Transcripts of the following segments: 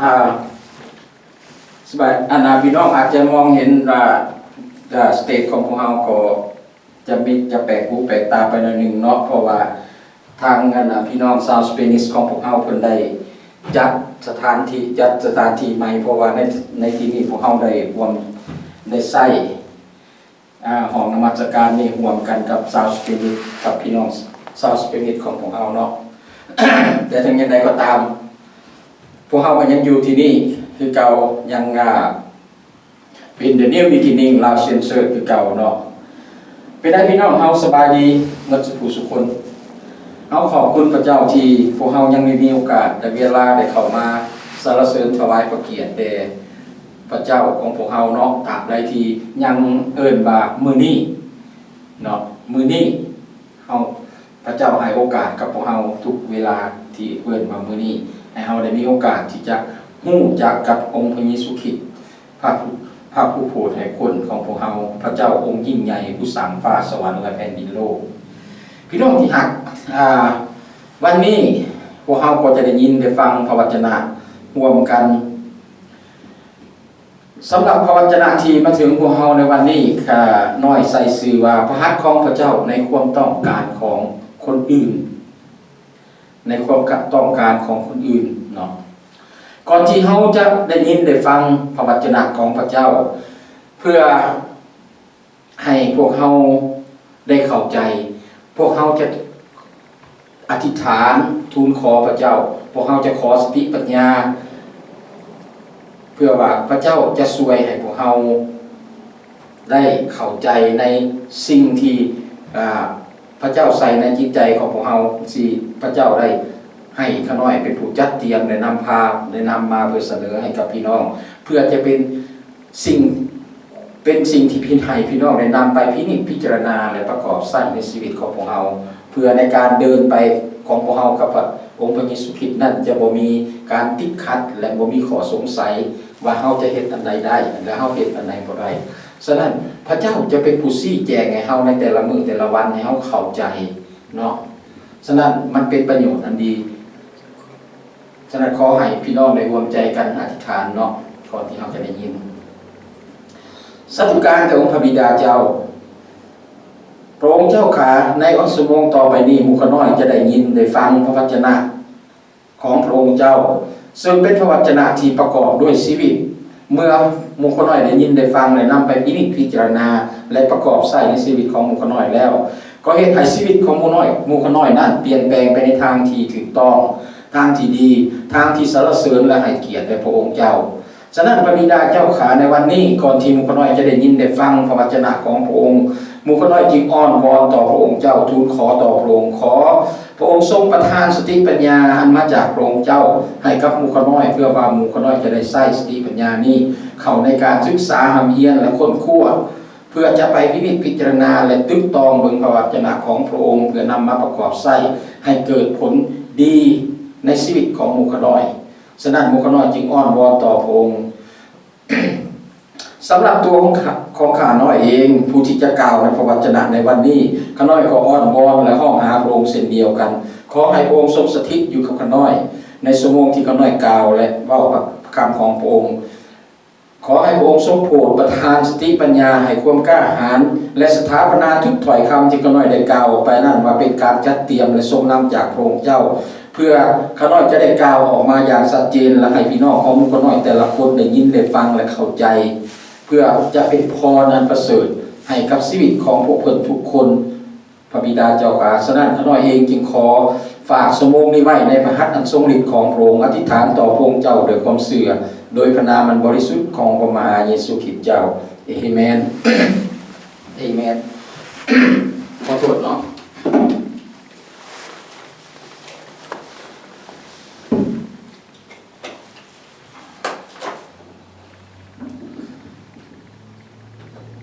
ອ່າ ສະບາຍ ອັນນ່າ ພີ່ນ້ອງອາດຈະມອງເຫັນວ່າ ອ່າ ສະເຕດຂອງພວກເຮົາກໍຈະມີ ຈະແປກຫູແປກຕາໄປໜ້ອຍໜຶ່ງເນາະ ເພາະວ່າທາງ ອັນນ່າ ພີ່ນ້ອງຊາວສະເປນິດຂອງພວກເຮົາເພິ່ນໄດ້ຈັດສະຖານທີ່ ຈັດສະຖານທີ່ໃໝ່ ເພາະວ່າໃນ ໃນທີ່ນີ້ພວກເຮົາໄດ້ຮ່ວມ ໄດ້ໃຊ້ ອ່າ ຫ້ອງນະມັດສະການນີ້ຮ່ວມກັນກັບຊາວສະເປນິດ ກັບພີ່ນ້ອງຊາວສະເປນິດຂອງພວກເຮົາເນາະ. ແຕ່ເຖິງຢ່າງໃດກໍຕາມ ພວກເຮົາກໍຍັງຢູ່ທີ່ນີ້ຄືເກົ່າ ຍັງ ອ່າ ເປັນ The New Beginning Lao Chen Church ຄືເກົ່າເນາະ. ເປັນໃດພີ່ນ້ອງເຮົາສະບາຍດີໝົດສູ່ຜູ້ສູ່ຄົນ? ເຮົາຂອບຄຸນພະເຈົ້າທີ່ພວກເຮົາຍັງໄດ້ມີໂອກາດ ແລະ ເວລາໄດ້ເຂົ້າມາສັນລະເສີນຖວາຍພະກຽດແດ່ ພະເຈົ້າຂອງພວກເຮົາເນາະ ຕາບໃດທີ່ຍັງເອີ້ນວ່າມື້ນີ້ເນາະ ມື້ນີ້ເຮົາ ພະເຈົ້າໃຫ້ໂອກາດກັບພວກເຮົາທຸກເວລາທີ່ເອີ້ນວ່າມື້ນີ້ ໃຫ້ເຮົາໄດ້ມີໂອກາດທີ່ຈະຮູ້ຈັກກັບອົງພະເຢຊູຄຣິດ ພະຜູ້ ພະຜູ້ໂຜດໃຫ້ຄົນຂອງພວກເຮົາ ພະເຈົ້າອົງຍິ່ງໃຫຍ່ ຜູ້ສ້າງຟ້າສະຫວັນ ແລະ ແຜ່ນດິນໂລກ. ພີ່ນ້ອງທີ່ຮັກ, ອ່າ ວັນນີ້ພວກເຮົາກໍຈະໄດ້ຍິນໄດ້ຟັງພະວັດຈະນະຮ່ວມກັນ. ສຳລັບພະວັດຈະນະທີ່ມາເຖິງພວກເຮົາໃນວັນນີ້ ຂ້ານ້ອຍໃສ່ຊື່ວ່າ ພະຫັດຂອງພະເຈົ້າໃນຄວາມຕ້ອງການຂອງຄົນອື່ນ, ໃນຄວາມຕ້ອງການຂອງຄົນອື່ນເນາະ. ກ່ອນທີ່ເຮົາຈະໄດ້ຍິນໄດ້ຟັງພະວັດຈະນະຂອງພະເຈົ້າ ເພື່ອ ໃຫ້ພວກເຮົາໄດ້ເຂົ້າໃຈ, ພວກເຮົາຈະອະທິຖານທູນຂໍພະເຈົ້າ, ພວກເຮົາຈະຂໍສະຕິປັນຍາ ເພື່ອວ່າພະເຈົ້າຈະຊ່ວຍໃຫ້ພວກເຮົາໄດ້ເຂົ້າໃຈໃນສິ່ງທີ່ ອ່າ ພະເຈົ້າໃສ່ໃນຈິດໃຈຂອງພວກເຮົາ ທີ່ພະເຈົ້າໄດ້ໃຫ້ຂ້ານ້ອຍເປັນຜູ້ຈັດຕຽມ ແລະ ນຳພາ ແລະ ນຳມາເພື່ອສະເໜີໃຫ້ກັບພີ່ນ້ອງ ເພື່ອຈະເປັນ ສິ່ງ ເປັນສິ່ງທີ່ພີ່ ໃຫ້ພີ່ນ້ອງໄດ້ນຳໄປພິນິດພິຈາລະນາ ແລະ ປະກອບໃຊ້ໃນຊີວິດຂອງພວກເຮົາ ເພື່ອໃນການເດີນໄປຂອງພວກເຮົາກັບພະອົງພະເຢຊູຄຣິດນັ້ນ ຈະບໍ່ມີການຕິດຂັດ ແລະ ບໍ່ມີຂໍ້ສົງໄສວ່າເຮົາຈະເຮັດອັນໃດໄດ້ ແລະ ເຮົາເຮັດອັນໃດບໍ່ໄດ້. ສະນັ້ນ ພະເຈົ້າຈະເປັນຜູ້ຊີ້ແຈງໃຫ້ເຮົາໃນແຕ່ລະມື້ແຕ່ລະວັນ ໃຫ້ເຮົາເຂົ້າໃຈເນາະ. ສະນັ້ນ ມັນເປັນປະໂຫຍດອັນດີ. ສະນັ້ນ ຂໍໃຫ້ພີ່ນ້ອງໄດ້ຮ່ວມໃຈກັນອະທິຖານເນາະ ກ່ອນທີ່ເຮົາຈະໄດ້ຍິນ. ສາທຸການແດ່ອົງພະບິດາເຈົ້າ, ພະອົງເຈົ້າຂ້າ, ໃນອອກຊົ່ວໂມງຕໍ່ໄປນີ້ ໝູ່ຂ້ານ້ອຍຈະໄດ້ຍິນໄດ້ຟັງພະວັດຈະນະຂອງພະອົງເຈົ້າ, ເຊິ່ງເປັນພະວັດຈະນະທີ່ປະກອບດ້ວຍຊີວິດ. ເມື່ອໝູ່ຂ້ານ້ອຍໄດ້ຍິນໄດ້ຟັງ ແລະ ນຳໄປພິນິດພິຈາລະນາ ແລະ ປະກອບໃຊ້ໃນຊີວິດຂອງໝູ່ຂ້ານ້ອຍແລ້ວ, ກໍເຮັດໃຫ້ຊີວິດຂອງໝູ່ນ້ອຍ ໝູ່ຂ້ານ້ອຍນັ້ນປ່ຽນແປງໄປໃນທາງທີ່ຖືກຕ້ອງ, ທາງທີ່ດີ, ທາງທີ່ສັນລະເສີນ ແລະ ໃຫ້ກຽດແດ່ພະອົງເຈົ້າ. ສະນັ້ນ ພະບິດາເຈົ້າຂ້າ, ໃນວັນນີ້ ກ່ອນທີ່ໝູ່ຂ້ານ້ອຍຈະໄດ້ຍິນໄດ້ຟັງພະວັດຈະນະຂອງພະອົງ, ໝູ່ຂ້ານ້ອຍຈຶ່ງອ້ອນວອນຕໍ່ພະອົງເຈົ້າ, ທູນຂໍຕໍ່ພະອົງ, ຂໍພະອົງຊົງປະທານສະຕິປັນຍາອັນມາຈາກພະອົງເຈົ້າໃຫ້ກັບໝູ່ຂ້ານ້ອຍ, ເພື່ອວ່າໝູ່ຂ້ານ້ອຍຈະໄດ້ໃຊ້ສະຕິປັນຍານີ້ເຂົ້າໃນການສຶກສາຮ່ຳຮຽນ ແລະ ຄົ້ນຄວ້າ ເພື່ອຈະໄປພິນິດພິຈາລະນາ ແລະ ຕຶກຕອງເບິ່ງພະວະຈະນະຂອງພະອົງ ເພື່ອນຳມາປະກອບໃຊ້ໃຫ້ເກີດຜົນດີໃນຊີວິດຂອງໝູ່ຂ້ານ້ອຍ. ສະນັ້ນ ໝູ່ຂ້ານ້ອຍຈຶ່ງອ້ອນວອນຕໍ່ພະອົງ. ສຳລັບຕົວຂອງຂ້າ ຂອງຂ້ານ້ອຍເອງ ຜູ້ທີ່ຈະກ່າວໃນພະວະຈະນະໃນວັນນີ້, ຂ້ານ້ອຍກໍອ້ອນວອນ ແລະ ຮ້ອງຫາພະອົງເຊັ່ນດຽວກັນ. ຂໍໃຫ້ພະອົງຊົງສະຖິດຢູ່ກັບຂ້ານ້ອຍ ໃນຊົ່ວໂມງທີ່ຂ້ານ້ອຍກ່າວ ແລະ ເວົ້າພະຄຳຂອງພະອົງ. ຂໍໃຫ້ພະອົງຊົງໂປດປະທານສະຕິປັນຍາ ໃຫ້ຄວາມກ້າຫານ ແລະ ສະຖາປະນາທຸກຖ້ອຍຄຳທີ່ຂ້ານ້ອຍໄດ້ກ່າວອອກໄປນັ້ນ ວ່າເປັນການຈັດຕຽມ ແລະ ຊົງນຳຈາກພະອົງເຈົ້າ, ເພື່ອຂ້ານ້ອຍຈະໄດ້ກ່າວອອກມາຢ່າງຊັດເຈນ ແລະ ໃຫ້ພີ່ນ້ອງຂອງໝູ່ຂ້ານ້ອຍແຕ່ລະຄົນໄດ້ຍິນໄດ້ຟັງ ແລະ ເຂົ້າໃຈ, ເພື່ອຈະເປັນພອນອັນປະເສີດໃຫ້ກັບຊີວິດຂອງພວກເພິ່ນທຸກຄົນ. ພະບິດາເຈົ້າຂ້າ, ສະນັ້ນ ຂ້ານ້ອຍເອງຈຶ່ງຂໍຝາກຊົ່ວໂມງນີ້ໄວ້ໃນພະຫັດອັນຊົງລິດຂອງພະອົງ, ອະທິຖານຕໍ່ພະອົງເຈົ້າດ້ວຍຄວາມເຊື່ອ, ໂດຍພະນາມອັນບໍລິສຸດຂອງພະມະຫາເຢຊູຄຣິດເຈົ້າ. ເອເມນ. ເອເມນ. ຂໍໂທດເນາະ.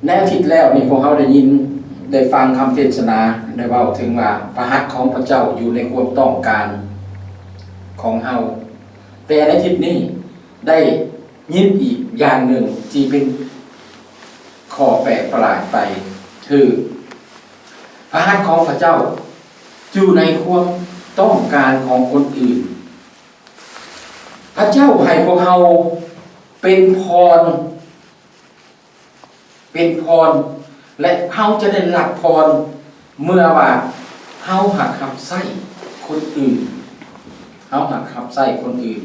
ໃນອາທິດແລ້ວນີ້ ພວກເຮົາໄດ້ຍິນໄດ້ຟັງຄຳເທດສະໜາ ໄດ້ເວົ້າເຖິງວ່າ ພະຫັດຂອງພະເຈົ້າຢູ່ໃນຄວາມຕ້ອງການຂອງເຮົາ. ແຕ່ໃນທິດນີ້ໄດ້ຍິນອີກຢ່າງໜຶ່ງທີ່ເປັນຂໍ້ແປກປະຫຼາດໄປ ຄື ພະຫັດຂອງພະເຈົ້າຢູ່ໃນຄວາມຕ້ອງການຂອງຄົນອື່ນ. ພະເຈົ້າໃຫ້ພວກເຮົາເປັນພອນ ເປັນພອນ ແລະ ເຮົາຈະໄດ້ຮັບພອນເມື່ອວ່າເຮົາຮັກຮັບໃຊ້ຄົນອື່ນ, ເຮົາຮັກຮັບໃຊ້ຄົນອື່ນ.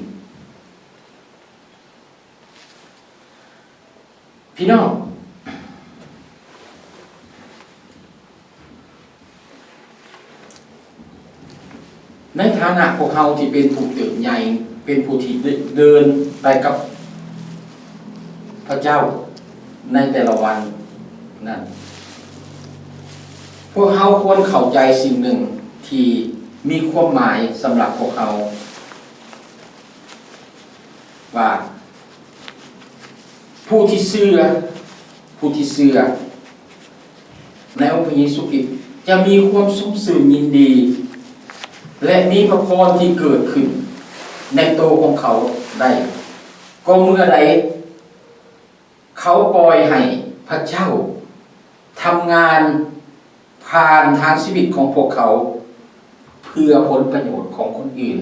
ພີ່ນ້ອງ, ໃນຖານະພວກເຮົາທີ່ເປັນຜູ້ເຕີບໃຫຍ່, ເປັນຜູ້ທີ່ເດີນໄປກັບພະເຈົ້າໃນແຕ່ລະວັນນັ້ນ, ພວກເຮົາຄວນເຂົ້າໃຈສິ່ງໜຶ່ງທີ່ມີຄວາມໝາຍສຳລັບພວກເຮົາ ວ່າ ຜູ້ທີ່ເຊື່ອ, ຜູ້ທີ່ເຊື່ອໃນອົງພະເຢຊູຄຣິດ ຈະມີຄວາມຊຸ່ມຊື່ນຍິນດີ ແລະ ມີພະພອນທີ່ເກີດຂຶ້ນໃນໂຕຂອງເຂົາໄດ້ ກໍເມື່ອໃດເຂົາປ່ອຍໃຫ້ພະເຈົ້າທຳງານຜ່ານທາງຊີວິດຂອງພວກເຂົາ ເພື່ອຜົນປະໂຫຍດຂອງຄົນອື່ນ.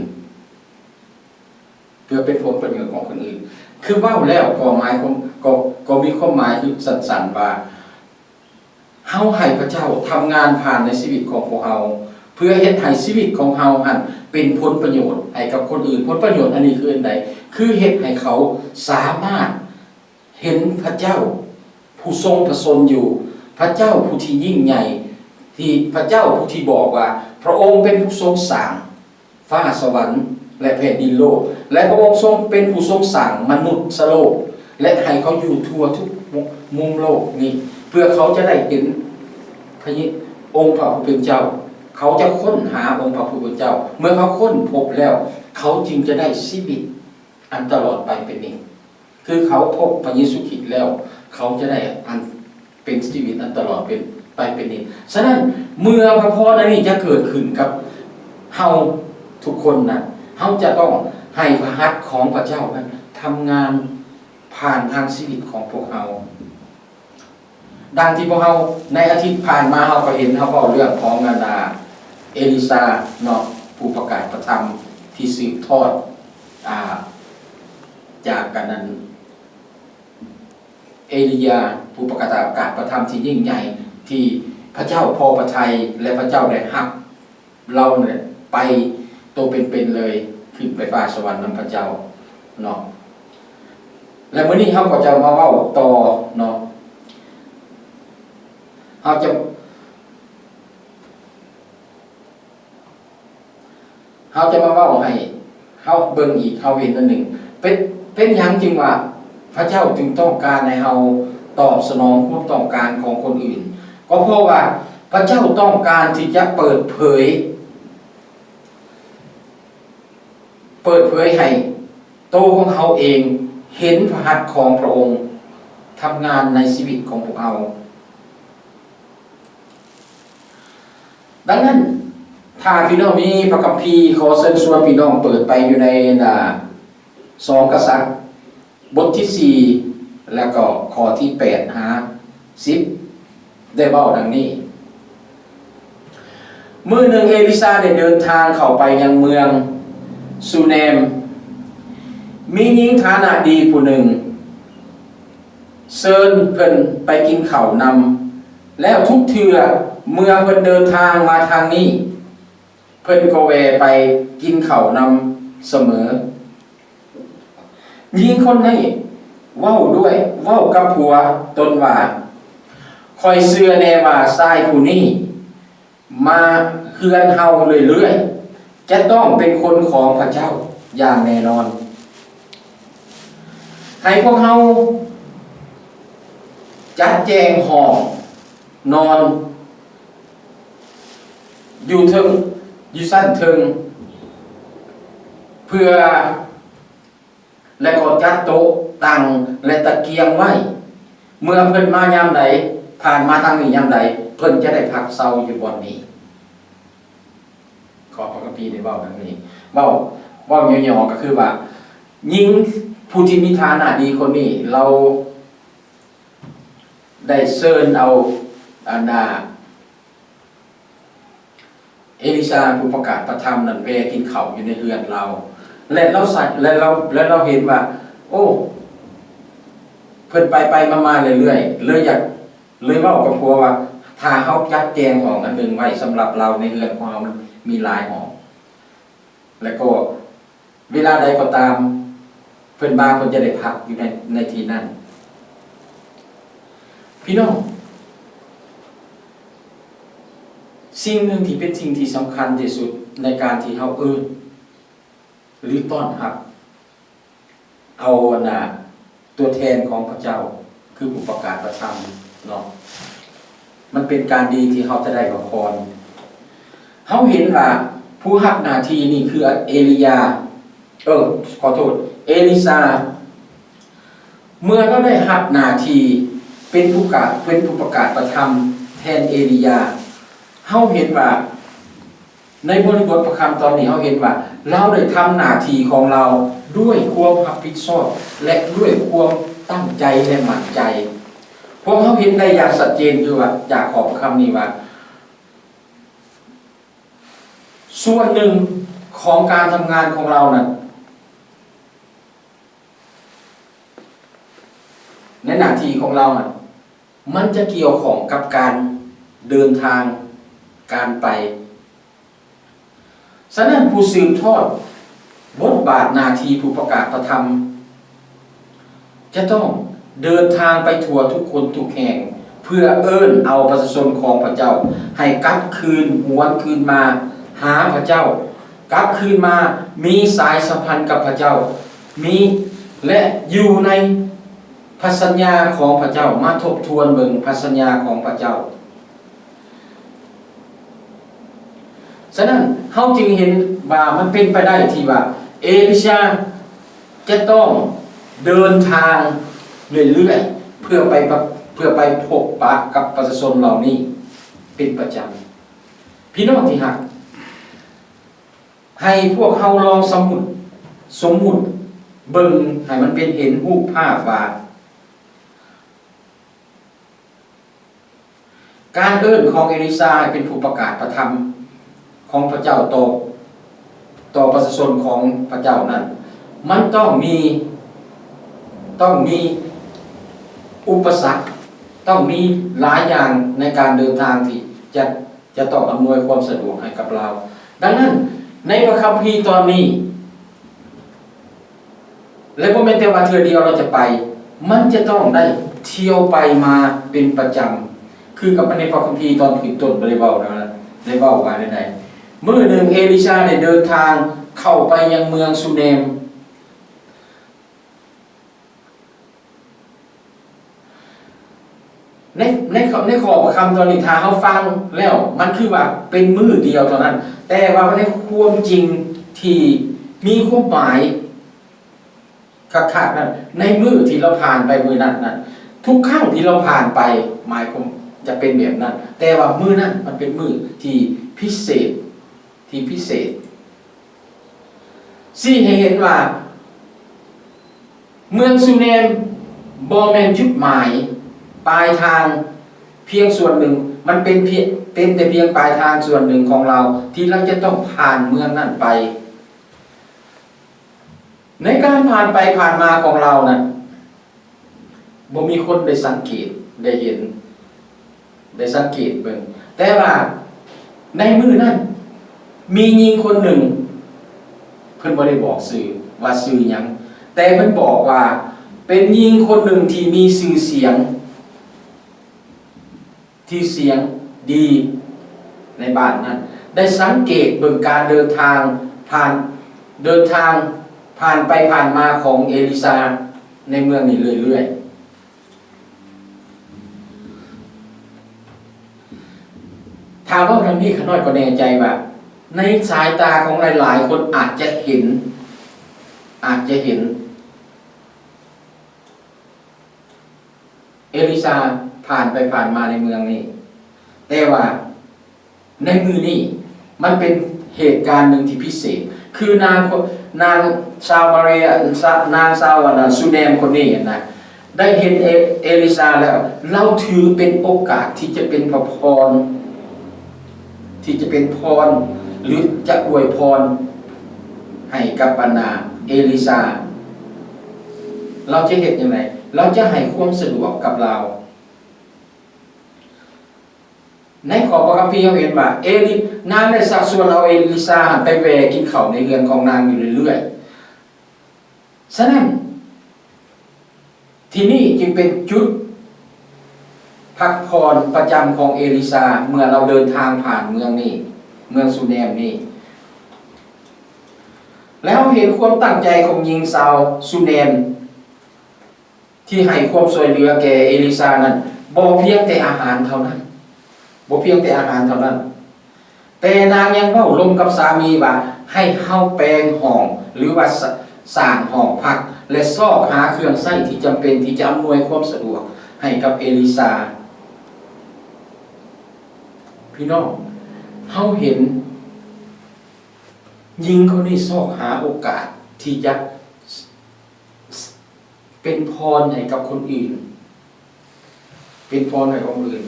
ເພື່ອເປັນຜົນປະໂຫຍດຂອງຄົນອື່ນ. ຄືເວົ້າແລ້ວກໍໝາຍຄວາມ, ກໍ, ກໍມີຄວາມໝາຍຄືສັ້ນໆວ່າ ເຮົາໃຫ້ພະເຈົ້າທຳງານຜ່ານໃນຊີວິດຂອງພວກເຮົາ ເພື່ອເຮັດໃຫ້ຊີວິດຂອງເຮົາຫັ້ນເປັນຜົນປະໂຫຍດໃຫ້ກັບຄົນອື່ນ. ຜົນປະໂຫຍດອັນນີ້ຄືອັນໃດ? ຄືເຮັດໃຫ້ເຂົາສາມາດ ເຫັນພະເຈົ້າຜູ້ຊົງພະຊົນຢູ່, ພະເຈົ້າຜູ້ທີ່ຍິ່ງໃຫຍ່, ທີ່ພະເຈົ້າຜູ້ທີ່ບອກວ່າ ພະອົງເປັນຜູ້ຊົງສ້າງຟ້າສະຫວັນ ແລະ ແຜ່ນດິນໂລກ ແລະ ພະອົງຊົງເປັນຜູ້ຊົງສ້າງມະນຸດສະໂລກ ແລະ ໃຫ້ເຂົາຢູ່ທົ່ວທຸກມຸມໂລກນີ້ ເພື່ອເຂົາຈະໄດ້ເຫັນພະເຢ, ອົງພະຜູ້ເປັນເຈົ້າ. ເຂົາຈະຄົ້ນຫາອົງພະຜູ້ເປັນເຈົ້າ. ເມື່ອເຂົາຄົ້ນພົບແລ້ວ, ເຂົາຈຶ່ງຈະໄດ້ຊີວິດອັນຕະຫຼອດໄປເປັນນິດ. ຄືເຂົາພົບພະເຢຊູຄຣິດແລ້ວ ເຂົາຈະໄດ້ອັນເປັນຊີວິດອັນຕະຫຼອດເປັນ, ໄປເປັນນິດ. ສະນັ້ນ ເມື່ອພະພອນອັນນີ້ຈະເກີດຂຶ້ນກັບເຮົາທຸກຄົນນະ, ເຮົາຈະຕ້ອງໃຫ້ພະຫັດຂອງພະເຈົ້ານັ້ນທຳງານຜ່ານທາງຊີວິດຂອງພວກເຮົາ. ດັ່ງທີ່ພວກເຮົາໃນອາທິດຜ່ານມາ ເຮົາກໍເຫັນ ເຮົາເວົ້າເລື່ອງຂອງອັນ ອາ ເອລີຊາເນາະ, ຜູ້ປະກາດພະທຳທີ່ສືບທອດ ອາ ຈາກກັນນັ້ນ ເອລີຢາ ຜູ້ປະກາດ ປະກາດພະທຳທີ່ຍິ່ງໃຫຍ່ ທີ່ພະເຈົ້າພໍພະໄທ ແລະ ພະເຈົ້າໄດ້ຮັບ ລາວນີ້ແຫຼະໄປໂຕເປັນໆເລີຍ ຂຶ້ນໄປຟ້າສະຫວັນນຳພະເຈົ້າເນາະ. ແລະ ມື້ນີ້ເຮົາກໍຈະມາເວົ້າຕໍ່ເນາະ, ເຮົາຈະ, ເຮົາຈະມາເວົ້າໃຫ້ເຮົາເບິ່ງອີກ, ເຮົາເຫັນອັນໜຶ່ງ, ເປັນ, ເປັນຫຍັງຈຶ່ງວ່າພະເຈົ້າຈຶ່ງຕ້ອງການໃຫ້ເຮົາຕອບສະໜອງຄວາມຕ້ອງການຂອງຄົນອື່ນ? ກໍເພາະວ່າພະເຈົ້າຕ້ອງການທີ່ຈະເປີດເຜີຍ ເປີດເຜີຍໃຫ້ໂຕຂອງເຮົາເອງເຫັນພະຫັດຂອງພະອົງທຳງານໃນຊີວິດຂອງພວກເຮົາ. ດັ່ງນັ້ນ, ຖ້າພີ່ນ້ອງມີພະຄຳພີ, ຂໍເຊີນຊວນພີ່ນ້ອງເປີດໄປຢູ່ໃນ ອາ ສອງກະສັດ ບົດທີສີ່ ແລ້ວກໍຂໍ້ທີແປດຫາສິບ ໄດ້ເວົ້າດັ່ງນີ້: ມື້ໜຶ່ງເອລິຊາໄດ້ເດີນທາງເຂົ້າໄປຍັງເມືອງຊູແນມ. ມີຍິງຖານະດີຜູ້ໜຶ່ງເຊີນເພິ່ນໄປກິນເຂົ້ານຳ, ແລ້ວທຸກເທື່ອເມື່ອເພິ່ນເດີນທາງມາທາງນີ້, ເພິ່ນກໍແວ່ໄປກິນເຂົ້ານຳສະເໝີ. ຍິງຄົນນີ້ເວົ້າດ້ວຍ, ເວົ້າກັບຜົວຕົນວ່າ, ຂ້ອຍເຊື່ອແນ່ວ່າຊາຍຜູ້ນີ້ມາເຮືອນເຮົາເລື້ອຍໆ, ຈະຕ້ອງເປັນຄົນຂອງພະເຈົ້າຢ່າງແນ່ນອນ. ໃຫ້ພວກເຮົາຈັດແຈງຫ້ອງນອນ ຢູ່ເທິງ, ຢູ່ຊັ້ນເທິງ ເພື່ອ ແລະ ກໍຈັດໂຕະ, ຕັ່ງ ແລະ ຕະກຽງໄວ້. ເມື່ອເພິ່ນມາຍາມໃດ, ຜ່ານມາທາງນີ້ຍາມໃດ, ເພິ່ນຈະໄດ້ພັກເຊົາຢູ່ບ່ອນນີ້. ຂໍ້ພະຄຳພີໄດ້ເວົ້າດັ່ງນີ້. ເວົ້າ, ເວົ້າຫຍໍ້ໆ ກໍຄືວ່າ ຍິງຜູ້ທີ່ມີຖານະດີຄົນນີ້, ລາວໄດ້ເຊີນເອົາ ອັນນ່າ ເອລິຊາຜູ້ປະກາດພະທຳນັ້ນແວ່ກິນເຂົ້າຢູ່ໃນເຮືອນລາວ. ແລະລາວໃສ່ ແລະລາວ ແລະລາວເຫັນວ່າ ໂອ້ ເພິ່ນໄປໄປມາມາເລື້ອຍໆ ເລີຍຢາກ ເລີຍເວົ້າກັບຜົວວ່າ ຖ້າເຮົາຈັດແຈງຫ້ອງອັນໜຶ່ງໄວ້ສຳລັບລາວ ໃນເຮືອນຂອງເຮົາມັນມີຫຼາຍຫ້ອງ ແລະກໍເວລາໃດກໍຕາມ ເພິ່ນມາ ເພິ່ນຈະໄດ້ພັກຢູ່ໃນ ໃນທີ່ນັ້ນ. ພີ່ນ້ອງ, ສິ່ງໜຶ່ງທີ່ເປັນສິ່ງທີ່ສຳຄັນທີ່ສຸດໃນການທີ່ເຮົາເອີ້ນ ຫຼື ຕ້ອນຮັບເອົາອັນນ່າ ຕົວແທນຂອງພະເຈົ້າ ຄືຜູ້ປະກາດພະທຳເນາະ, ມັນເປັນການດີທີ່ເຮົາຈະໄດ້ພັກຜ່ອນ. ເຮົາເຫັນວ່າຜູ້ຮັບໜ້າທີ່ນີ້ຄືເອລີຢາ ເອີ ຂໍໂທດ ເອລິຊາ. ເມື່ອລາວໄດ້ຮັບໜ້າທີ່ເປັນຜູ້ກາ ເປັນຜູ້ປະກາດພະທຳແທນເອລີຢາ, ເຮົາເຫັນວ່າ ໃນບໍລິບົດພະຄຳຕອນນີ້ ເຮົາເຫັນວ່າລາວໄດ້ທຳໜ້າທີ່ຂອງລາວດ້ວຍຄວາມຮັບຜິດຊອບ ແລະ ດ້ວຍຄວາມຕັ້ງໃຈ ແລະ ໝັ້ນໃຈ. ພວກເຮົາເຫັນໄດ້ຢ່າງຊັດເຈນຄືວ່າ ຈາກຂໍ້ພະຄຳນີ້ວ່າ ສ່ວນໜຶ່ງຂອງການທຳງານຂອງລາວນັ້ນ ໃນໜ້າທີ່ຂອງລາວນັ້ນ ມັນຈະກ່ຽວຂ້ອງກັບການເດີນທາງ, ການໄປ. ສະນັ້ນ ຜູ້ສືບທອດບົດບາດໜ້າທີ່ຜູ້ປະກາດພະທຳ ຈະຕ້ອງເດີນທາງໄປທົ່ວທຸກຄົນທຸກແຫ່ງ ເພື່ອເອີ້ນເອົາປະຊາຊົນຂອງພະເຈົ້າໃຫ້ກັບຄືນຫວນຄືນມາຫາພະເຈົ້າ, ກັບຄືນມາມີສາຍສຳພັນກັບພະເຈົ້າ, ມີ ແລະ ຢູ່ໃນ ພະສັນຍາຂອງພະເຈົ້າ, ມາທົບທວນເບິ່ງພະສັນຍາຂອງພະເຈົ້າ. ສະນັ້ນ ເຮົາຈຶ່ງເຫັນວ່າມັນເປັນໄປໄດ້ທີ່ວ່າເອລິຊາຈະຕ້ອງເດີນທາງເລື້ອຍໆ ເພື່ອໄປປະ ເພື່ອໄປພົບປະກັບປະຊາຊົນເຫຼົ່ານີ້ເປັນປະຈຳ. ພີ່ນ້ອງທີ່ຮັກ, ໃຫ້ພວກເຮົາລອງສຳມຸດ ສົມມຸດເບິ່ງໃຫ້ມັນເປັນເຫັນຮູບພາບວ່າ ການເອີ້ນຂອງເອລິຊາໃຫ້ເປັນຜູ້ປະກາດພະທຳຂອງພະເຈົ້າຕໍ່ ຕໍ່ປະຊາຊົນຂອງພະເຈົ້ານັ້ນ ມັນຕ້ອງມີ ຕ້ອງມີອຸປະສັກ, ຕ້ອງມີຫຼາຍຢ່າງໃນການເດີນທາງທີ່ຈະ ຈະຕ້ອງອຳນວຍຄວາມສະດວກໃຫ້ກັບລາວ. ດັ່ງນັ້ນ ໃນພະຄຳພີຕອນນີ້ ແລະ ບໍ່ແມ່ນແຕ່ວ່າເທື່ອດຽວລາວຈະໄປ, ມັນຈະຕ້ອງໄດ້ທ່ຽວໄປມາເປັນປະຈຳ ຄືກັບໃນພະຄຳພີຕອນຂຶ້ນຕົ້ນໄດ້ເວົ້າແລ້ວນະ, ໄດ້ເວົ້າວ່າແນວໃດ? ມື້ໜຶ່ງເອລິຊາໄດ້ເດີນທາງເຂົ້າໄປຍັງເມືອງຊູແນມ. ໃນ ໃນ ໃນຂໍ້ພະຄຳຕອນນີ້ ຖ້າເຮົາຟັງແລ້ວ ມັນຄືວ່າເປັນມື້ດຽວເທົ່ານັ້ນ, ແຕ່ວ່າໃນຄວາມຈິງທີ່ມີຄວາມໝາຍຄັກໆນັ້ນ ໃນມື້ທີ່ລາວຜ່ານໄປມື້ນັ້ນນັ້ນ ທຸກຄັ້ງທີ່ລາວຜ່ານໄປ ໝາຍຄວາມຈະເປັນແບບນັ້ນ, ແຕ່ວ່າມື້ນັ້ນມັນເປັນມື້ທີ່ພິເສດ ທີ່ພິເສດ ຊີ້ໃຫ້ເຫັນວ່າ ເມືອງຊູແນມບໍ່ແມ່ນຈຸດໝາຍປາຍທາງພຽງສ່ວນໜຶ່ງ, ມັນເປັນພຽງ ເປັນແຕ່ພຽງປາຍທາງສ່ວນໜຶ່ງຂອງລາວ ທີ່ລາວຈະຕ້ອງຜ່ານເມືອງນັ້ນໄປ. ໃນການຜ່ານໄປຜ່ານມາຂອງລາວນັ້ນ ບໍ່ມີຄົນໄດ້ສັງເກດ ໄດ້ເຫັນ ໄດ້ສັງເກດເບິ່ງ, ແຕ່ວ່າໃນມື້ນັ້ນ ມີຍິງຄົນໜຶ່ງ ເພິ່ນບໍ່ໄດ້ບອກຊື່ວ່າຊື່ຫຍັງ, ແຕ່ເພິ່ນບອກວ່າເປັນຍິງຄົນໜຶ່ງທີ່ມີຊື່ສຽງ ທີ່ສຽງດີໃນບ້ານນັ້ນ ໄດ້ສັງເກດເບິ່ງການເດີນທາງຜ່ານ ເດີນທາງຜ່ານໄປຜ່ານມາຂອງເອລິຊາໃນເມືອງນີ້ເລື້ອຍໆ. ຖ້າເວົ້ານຳນີ້ ຂ້ານ້ອຍກໍແນ່ໃຈວ່າ ໃນສາຍຕາຂອງຫຼາຍໆຄົນອາດຈະເຫັນ ອາດຈະເຫັນ ເອລິຊາຜ່ານໄປຜ່ານມາໃນເມືອງນີ້, ແຕ່ວ່າໃນມື້ນີ້ມັນເປັນເຫດການໜຶ່ງທີ່ພິເສດ, ຄືນາງ ນາງຊາວມາເຣຍ ນາງຊາວອັນນ່າຊູແນມຄົນນີ້ນະ ໄດ້ເຫັນເອ ເອລິຊາແລ້ວ, ລາວຖືເປັນໂອກາດທີ່ຈະເປັນພະພອນ ທີ່ຈະເປັນພອນ ຫຼື ຈະອວຍພອນ ໃຫ້ກັບບັນດາເອລີຊາ, ລາວຈະເຮັດຈັ່ງໃດ? ລາວຈະໃຫ້ຄວາມສະດວກກັບລາວ. ໃນຂໍ້ພະຄຳພີເຮົາເຫັນວ່າ ເອລີ ນາງໄດ້ຊັກຊວນເອົາເອລີຊາຫັ້ນໄປແວ່ກິນເຂົ້າໃນເຮືອນຂອງນາງຢູ່ເລື້ອຍໆ. ສະນັ້ນ ທີ່ນີ້ຈຶ່ງເປັນຈຸດພັກຜ່ອນປະຈຳຂອງເອລີຊາ ເມື່ອລາວເດີນທາງຜ່ານເມືອງນີ້, ເມືອງຊູແນມນີ້ ແລ້ວເຫັນຄວາມຕັ້ງໃຈຂອງຍິງຊາວຊູແນມທີ່ໃຫ້ຄວາມຊ່ວຍເຫຼືອແກ່ເອລີຊານັ້ນ ບໍ່ພຽງແຕ່ອາຫານເທົ່ານັ້ນ, ບໍ່ພຽງແຕ່ອາຫານເທົ່ານັ້ນ, ແຕ່ນາງຍັງເວົ້າລົມກັບສາມີວ່າ ໃຫ້ເຮົາແປງຫ້ອງ ຫຼືວ່າ ສ- ສ້າງຫ້ອງພັກ ແລະ ຊອກຫາເຄື່ອງໃຊ້ທີ່ຈຳເປັນທີ່ຈະອຳນວຍຄວາມສະດວກໃຫ້ກັບເອລີຊາ. ພີ່ນ້ອງ, ເຮົາເຫັນຍິງຄົນນີ້ຊອກຫາໂອກາດທີ່ຈະ ເປັນພອນໃຫ້ກັບຄົນອື່ນ, ເປັນພອນໃຫ້ຄົນອື່ນ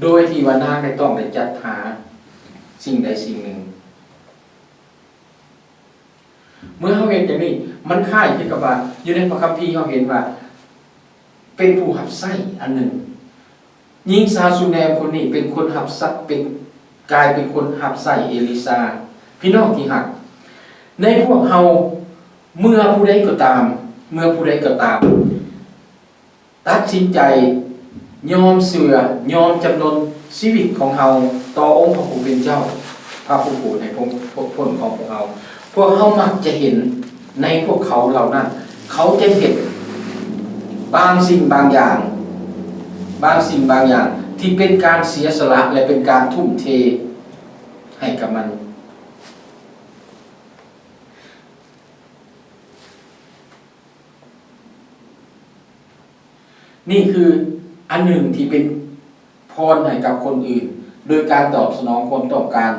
ໂດຍທີ່ວ່ານາງໄດ້ຕ້ອງໄດ້ຈັດຫາສິ່ງໃດສິ່ງໜຶ່ງ. ເມື່ອເຮົາເຫັນຢ່າງນີ້, ມັນຄ້າຍຄືກັບວ່າຢູ່ໃນພະຄຳພີເຮົາເຫັນວ່າ ເປັນຜູ້ຮັບໃຊ້ອັນໜຶ່ງ. ຍິງຊາວຊູແນມຄົນນີ້ເປັນຄົນຮັບໃຊ້, ເປັນ, ກາຍເປັນຄົນຮັບໃຊ້ເອລີຊາ. ພີ່ນ້ອງທີ່ຮັກ, ໃນພວກເຮົາ ເມື່ອຜູ້ໃດກໍຕາມ, ເມື່ອຜູ້ໃດກໍຕາມ ຕັດສິນໃຈຍອມເຊື່ອ, ຍອມຈຳນົນຊີວິດຂອງເຮົາຕໍ່ອົງພະຜູ້ເປັນເຈົ້າ, ພະຜູ້ໂປດໃຫ້ພົ້ນຂອງພວກເຮົາ, ພວກເຮົາມັກຈະເຫັນໃນພວກເຂົາເຫຼົ່ານັ້ນ, ເຂົາຈະເຮັດບາງສິ່ງບາງຢ່າງ, ບາງສິ່ງບາງຢ່າງທີ່ເປັນການເສຍສະຫຼະ ແລະ ເປັນການທຸ່ມເທໃຫ້ກັບມັນ. ນີ້ຄືອັນໜຶ່ງທີ່ເປັນພອນໃຫ້ກັບຄົນອື່ນ ໂດຍການຕອບສະໜອງຄວາມຕ້ອງການ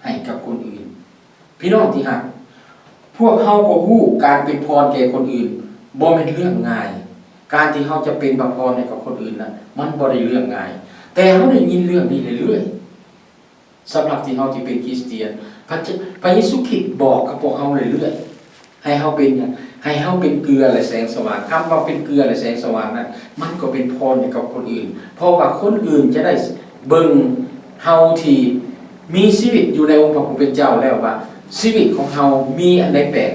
ໃຫ້ກັບຄົນອື່ນ. ພີ່ນ້ອງທີ່ຮັກ, ພວກເຮົາກໍຮູ້ການເປັນພອນແກ່ຄົນອື່ນບໍ່ແມ່ນເລື່ອງງ່າຍ. ການທີ່ເຮົາຈະເປັນພະພອນໃຫ້ກັບຄົນອື່ນນັ້ນ ມັນບໍ່ໄດ້ເລື່ອງງ່າຍ. ແຕ່ເຮົາໄດ້ຍິນເລື່ອງນີ້ເລື້ອຍໆ. ສຳລັບທີ່ເຮົາທີ່ເປັນຄຣິສຕຽນ, ພະເຈົ້າ, ພະເຢຊູຄຣິດບອກກັບພວກເຮົາເລື້ອຍໆ ໃຫ້ເຮົາເປັນຫຍັງ? ໃຫ້ເຮົາເປັນເກືອ ແລະ ແສງສະຫວ່າງ. ຄຳວ່າເປັນເກືອ ແລະ ແສງສະຫວ່າງນັ້ນ ມັນກໍເປັນພອນໃຫ້ກັບຄົນອື່ນ, ເພາະວ່າຄົນອື່ນຈະໄດ້ເບິ່ງເຮົາທີ່ມີຊີວິດຢູ່ໃນອົງພະຜູ້ເປັນເຈົ້າແລ້ວວ່າ ຊີວິດຂອງເຮົາມີອັນໃດແປກ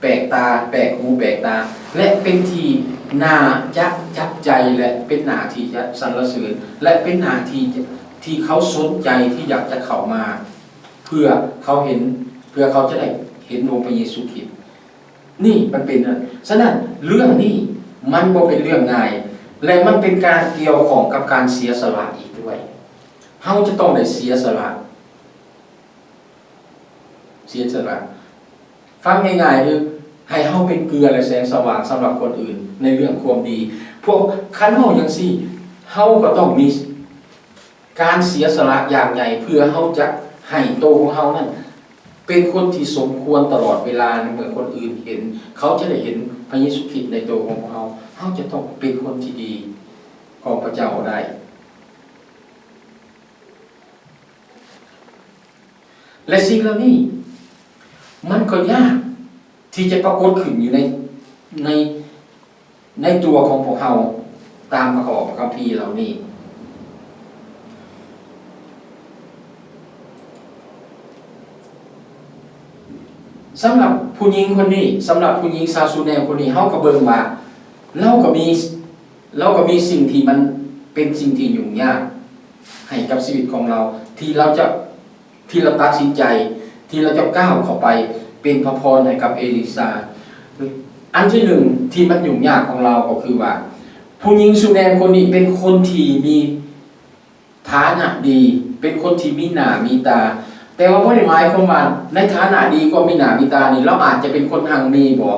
ແປກຕາ, ແປກຫູແປກຕາ ແລະ ເປັນທີ່ໜ້າຈະຈັບໃຈ ແລະ ເປັນໜ້າທີ່ຈະສັນລະເສີນ ແລະ ເປັນໜ້າທີ່ຈະ, ທີ່ເຂົາສົນໃຈທີ່ຢາກຈະເຂົ້າມາ ເພື່ອເຂົາເຫັນ, ເພື່ອເຂົາຈະໄດ້ເຫັນອົງພະເຢຊູຄຣິດ. ນີ້ມັນເປັນນັ້ນ. ສະນັ້ນ ເລື່ອງນີ້ມັນບໍ່ເປັນເລື່ອງງ່າຍ ແລະ ມັນເປັນການກ່ຽວຂ້ອງກັບການເສຍສະຫຼະອີກດ້ວຍ. ເຮົາຈະຕ້ອງໄດ້ເສຍສະຫຼະ. ເສຍສະຫຼະ. ຟັງງ່າຍໆ ຄືໃຫ້ເຮົາເປັນເກືອ ແລະ ແສງສະຫວ່າງສຳລັບຄົນອື່ນໃນເລື່ອງຄວາມດີ. ພວກ, ຄັນເວົ້າຈັ່ງຊີ້, ເຮົາກໍຕ້ອງມີການເສຍສະຫຼະຢ່າງໃຫຍ່ ເພື່ອເຮົາຈະໃຫ້ໂຕຂອງເຮົານັ້ນເປັນຄົນທີ່ສົມຄວນຕະຫຼອດເວລາ. ໃນເມື່ອຄົນອື່ນເຫັນ, ເຂົາຈະໄດ້ເຫັນພະເຢຊູຄຣິດໃນໂຕຂອງພວກເຮົາ. ເຮົາຈະຕ້ອງເປັນຄົນທີ່ດີຂອງພະເຈົ້າໄດ້. ແລະ ສິ່ງເຫຼົ່ານີ້ມັນກໍຍາກທີ່ຈະປາກົດຂຶ້ນຢູ່ໃນ, ໃນ, ໃນຕົວຂອງພວກເຮົາຕາມພະຂໍ້ພະຄຳພີເຫຼົ່ານີ້. ສຳລັບຜູ້ຍິງຄົນນີ້, ສຳລັບຜູ້ຍິງຊາວຊູແນມຄົນນີ້, ເຮົາກໍເບິ່ງວ່າລາວກໍມີ, ລາວກໍມີສິ່ງທີ່ມັນເປັນສິ່ງທີ່ຫຍຸ້ງຍາກໃຫ້ກັບຊີວິດຂອງລາວ ທີ່ລາວຈະ ທີ່ລາວຕັດສິນໃຈ ທີ່ລາວຈະກ້າວເຂົ້າໄປເປັນພະພອນໃຫ້ກັບເອລິຊາ. ອັນທີໜຶ່ງທີ່ມັນຫຍຸ້ງຍາກຂອງລາວກໍຄືວ່າ ຜູ້ຍິງຊູແນມຄົນນີ້ເປັນຄົນທີ່ມີຖານະດີ, ເປັນຄົນທີ່ມີໜ້າມີຕາ, ແຕ່ວ່າບໍ່ໄດ້ໝາຍຄວາມວ່າໃນຖານະດີຄວາມມີໜ້າມີຕານີ້ ລາວອາດຈະເປັນຄົນຮັ່ງມີບໍ?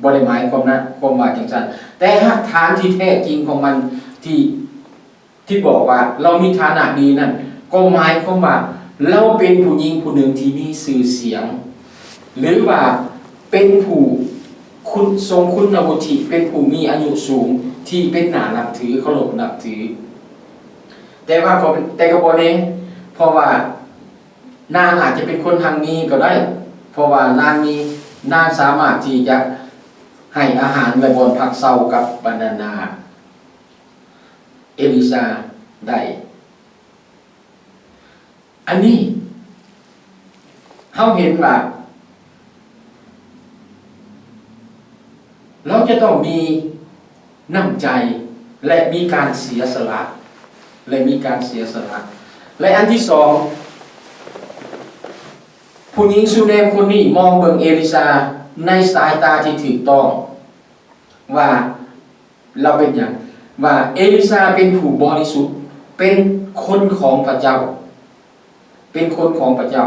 ບໍ່ໄດ້ໝາຍຄວາມນະ, ຄວາມວ່າຈັ່ງຊັ້ນ. ແຕ່ຮາກຖານທີ່ແທ້ຈິງຂອງມັນທີ່ ທີ່ບອກວ່າລາວມີຖານະດີນັ້ນ ກໍໝາຍຄວາມວ່າລາວເປັນຜູ້ຍິງຜູ້ໜຶ່ງທີ່ມີຊື່ສຽງ ຫຼືວ່າເປັນຜູ້ຄຸນ, ຊົງຄຸນນະວຸດທິ, ເປັນຜູ້ມີອາຍຸສູງ ທີ່ເປັນໜ້ານັບຖື, ເຄົາລົບນັບຖື. ແຕ່ວ່າກໍ, ແຕ່ກໍບໍ່ແນ່, ເພາະວ່າ ນາງອາດຈະເປັນຄົນຮັ່ງມີກໍໄດ້, ພາະວ່ານາງມີ ນາງສາມາດທີ່ຈະໃຫ້ອາຫານ ແລະ ບ່ອນພັກເຊົາກັບບັນດາເອລີຊາໄດ້. ອັນນີ້ເຮົາເຫັນວ່າ ເຮົາຈະຕ້ອງມີນ້ຳໃຈ ແລະ ມີການເສຍສະຫຼະ ແລະ ມີການເສຍສະຫຼະ. ແລະ ອັນທີສອງ, ຜູ້ຍິງຊູແນມຄົນນີ້ມອງເບິ່ງເອລິຊາໃນສາຍຕາທີ່ຖືກຕ້ອງ ວ່າລາວເປັນຫຍັງ? ວ່າເອລິຊາເປັນຜູ້ບໍລິສຸດ, ເປັນຄົນຂອງພະເຈົ້າ, ເປັນຄົນຂອງພະເຈົ້າ.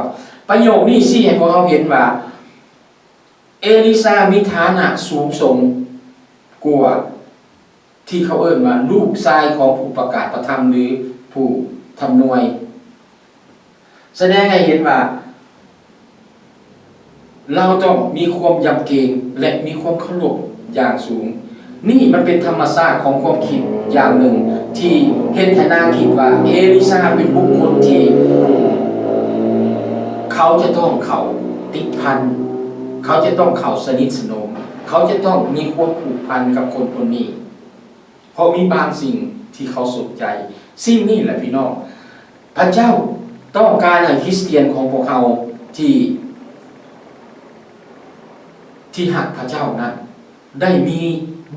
ປະໂຫຍກນີ້ຊີ້ໃຫ້ພວກເຮົາເຫັນວ່າ ເອລິຊາມີຖານະສູງສົ່ງກວ່າ ທີ່ເຂົາເອີ້ນວ່າລູກຊາຍຂອງຜູ້ປະກາດພະທຳ ຫຼື ຜູ້ທຳນວຍ, ສະແດງໃຫ້ເຫັນວ່າລາວຕ້ອງມີຄວາມຢຳເກງ ແລະ ມີຄວາມເຄົາລົບຢ່າງສູງ. ນີ້ມັນເປັນທຳມະຊາດຂອງຄວາມຄິດຢ່າງໜຶ່ງ ທີ່ເຮັດໃຫ້ນາງຄິດວ່າເອລິຊາເປັນບຸກຄົນທີ່ເຂົາຈະຕ້ອງເຂົ້າຕິດພັນ, ເຂົາຈະຕ້ອງເຂົ້າສະໜິດສະໜົມ, ເຂົາຈະຕ້ອງມີຄວາມຜູກພັນກັບຄົນຄົນນີ້ ເພາະມີບາງສິ່ງທີ່ເຂົາສົນໃຈ. ສິ່ງນີ້ແຫຼະພີ່ນ້ອງ, ພະເຈົ້າຕ້ອງການໃຫ້ຄຣິສຕຽນຂອງພວກເຮົາທີ່ ທີ່ຮັກພະເຈົ້ານັ້ນ ໄດ້ມີ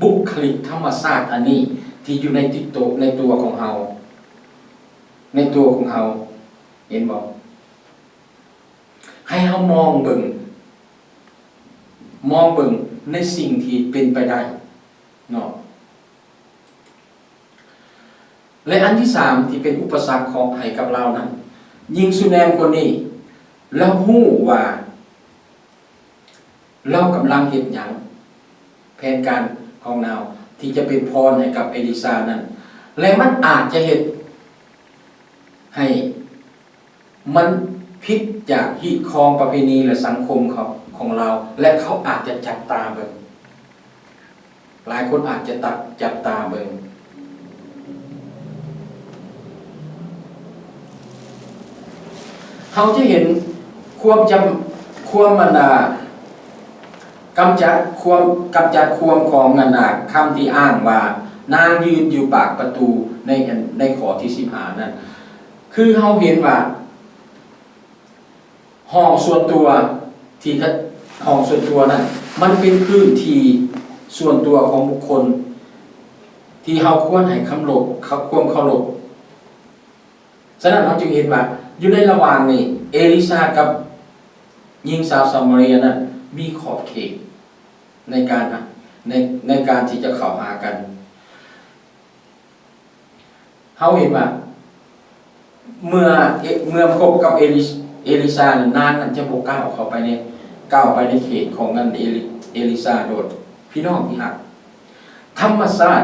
ບຸກຄະລິກທຳມະຊາດອັນນີ້ທີ່ຢູ່ໃນຕິດໂຕ ໃນຕົວຂອງເຮົາ, ໃນຕົວຂອງເຮົາ. ເຫັນບໍ່? ໃຫ້ເຮົາມອງເບິ່ງ, ມອງເບິ່ງໃນສິ່ງທີ່ເປັນໄປໄດ້ເນາະ. ແລະ ອັນທີສາມທີ່ເປັນອຸປະສັກຂອງ ໃຫ້ກັບລາວນັ້ນ, ຍິງຊູແນມຄົນນີ້ ລາວຮູ້ວ່າລາວກຳລັງເຮັດຫຍັງ, ແຜນການຂອງລາວທີ່ຈະເປັນພອນໃຫ້ກັບເອລິຊານັ້ນ, ແລະ ມັນອາດຈະເຮັດໃຫ້ ມັນຜິດຈາກຮີດຄອງປະເພນີ ແລະ ສັງຄົມເຂົາ ຂອງລາວ ແລະ ເຂົາອາດຈະຈັບຕາເບິ່ງ. ຫຼາຍຄົນອາດຈະຕັກ ຈັບຕາເບິ່ງ. ເຮົາຈະເຫັນຄວາມຈຳ ຄວາມ ອັນ ນາ ກຳຈັດຄວາມ ກຳຈັດຄວາມຂອງ ອັນ ນາ ຄຳທີ່ອ້າງວ່ານາງຢືນຢູ່ປາກປະຕູໃນ ອັນ ໃນຂໍ້ທີສິບຫ້ານັ້ນ. ຄືເຮົາເຫັນວ່າຫ້ອງສ່ວນຕົວທີ່ ຫ້ອງສ່ວນຕົວນັ້ນ ມັນເປັນພື້ນທີ່ສ່ວນຕົວຂອງບຸກຄົນ ທີ່ເຮົາຄວນໃຫ້ຄຳລົບ ຄ- ຄວາມເຄົາລົບ. ສະນັ້ນເຮົາຈຶ່ງເຫັນວ່າ ຢູ່ໃນລະຫວ່າງນີ້ ເອລິຊາກັບຍິງສາວຊາມາເຣຍນັ້ນ ມີຂອບເຂດໃນການ ໃນ ໃນການທີ່ຈະເຂົ້າຫາກັນ. ເຮົາເຫັນວ່າເມື່ອ ເອ- ເມື່ອພົບກັບເອລິ- ເອລິຊານັ້ນ ນາງນັ້ນຈະບໍ່ກ້າວເຂົ້າໄປໃນ ກ້າວໄປໃນເຂດຂອງອັນເອລິ- ເອລິຊາໂດດ. ພີ່ນ້ອງທີ່ຮັກ, ທຳມະຊາດ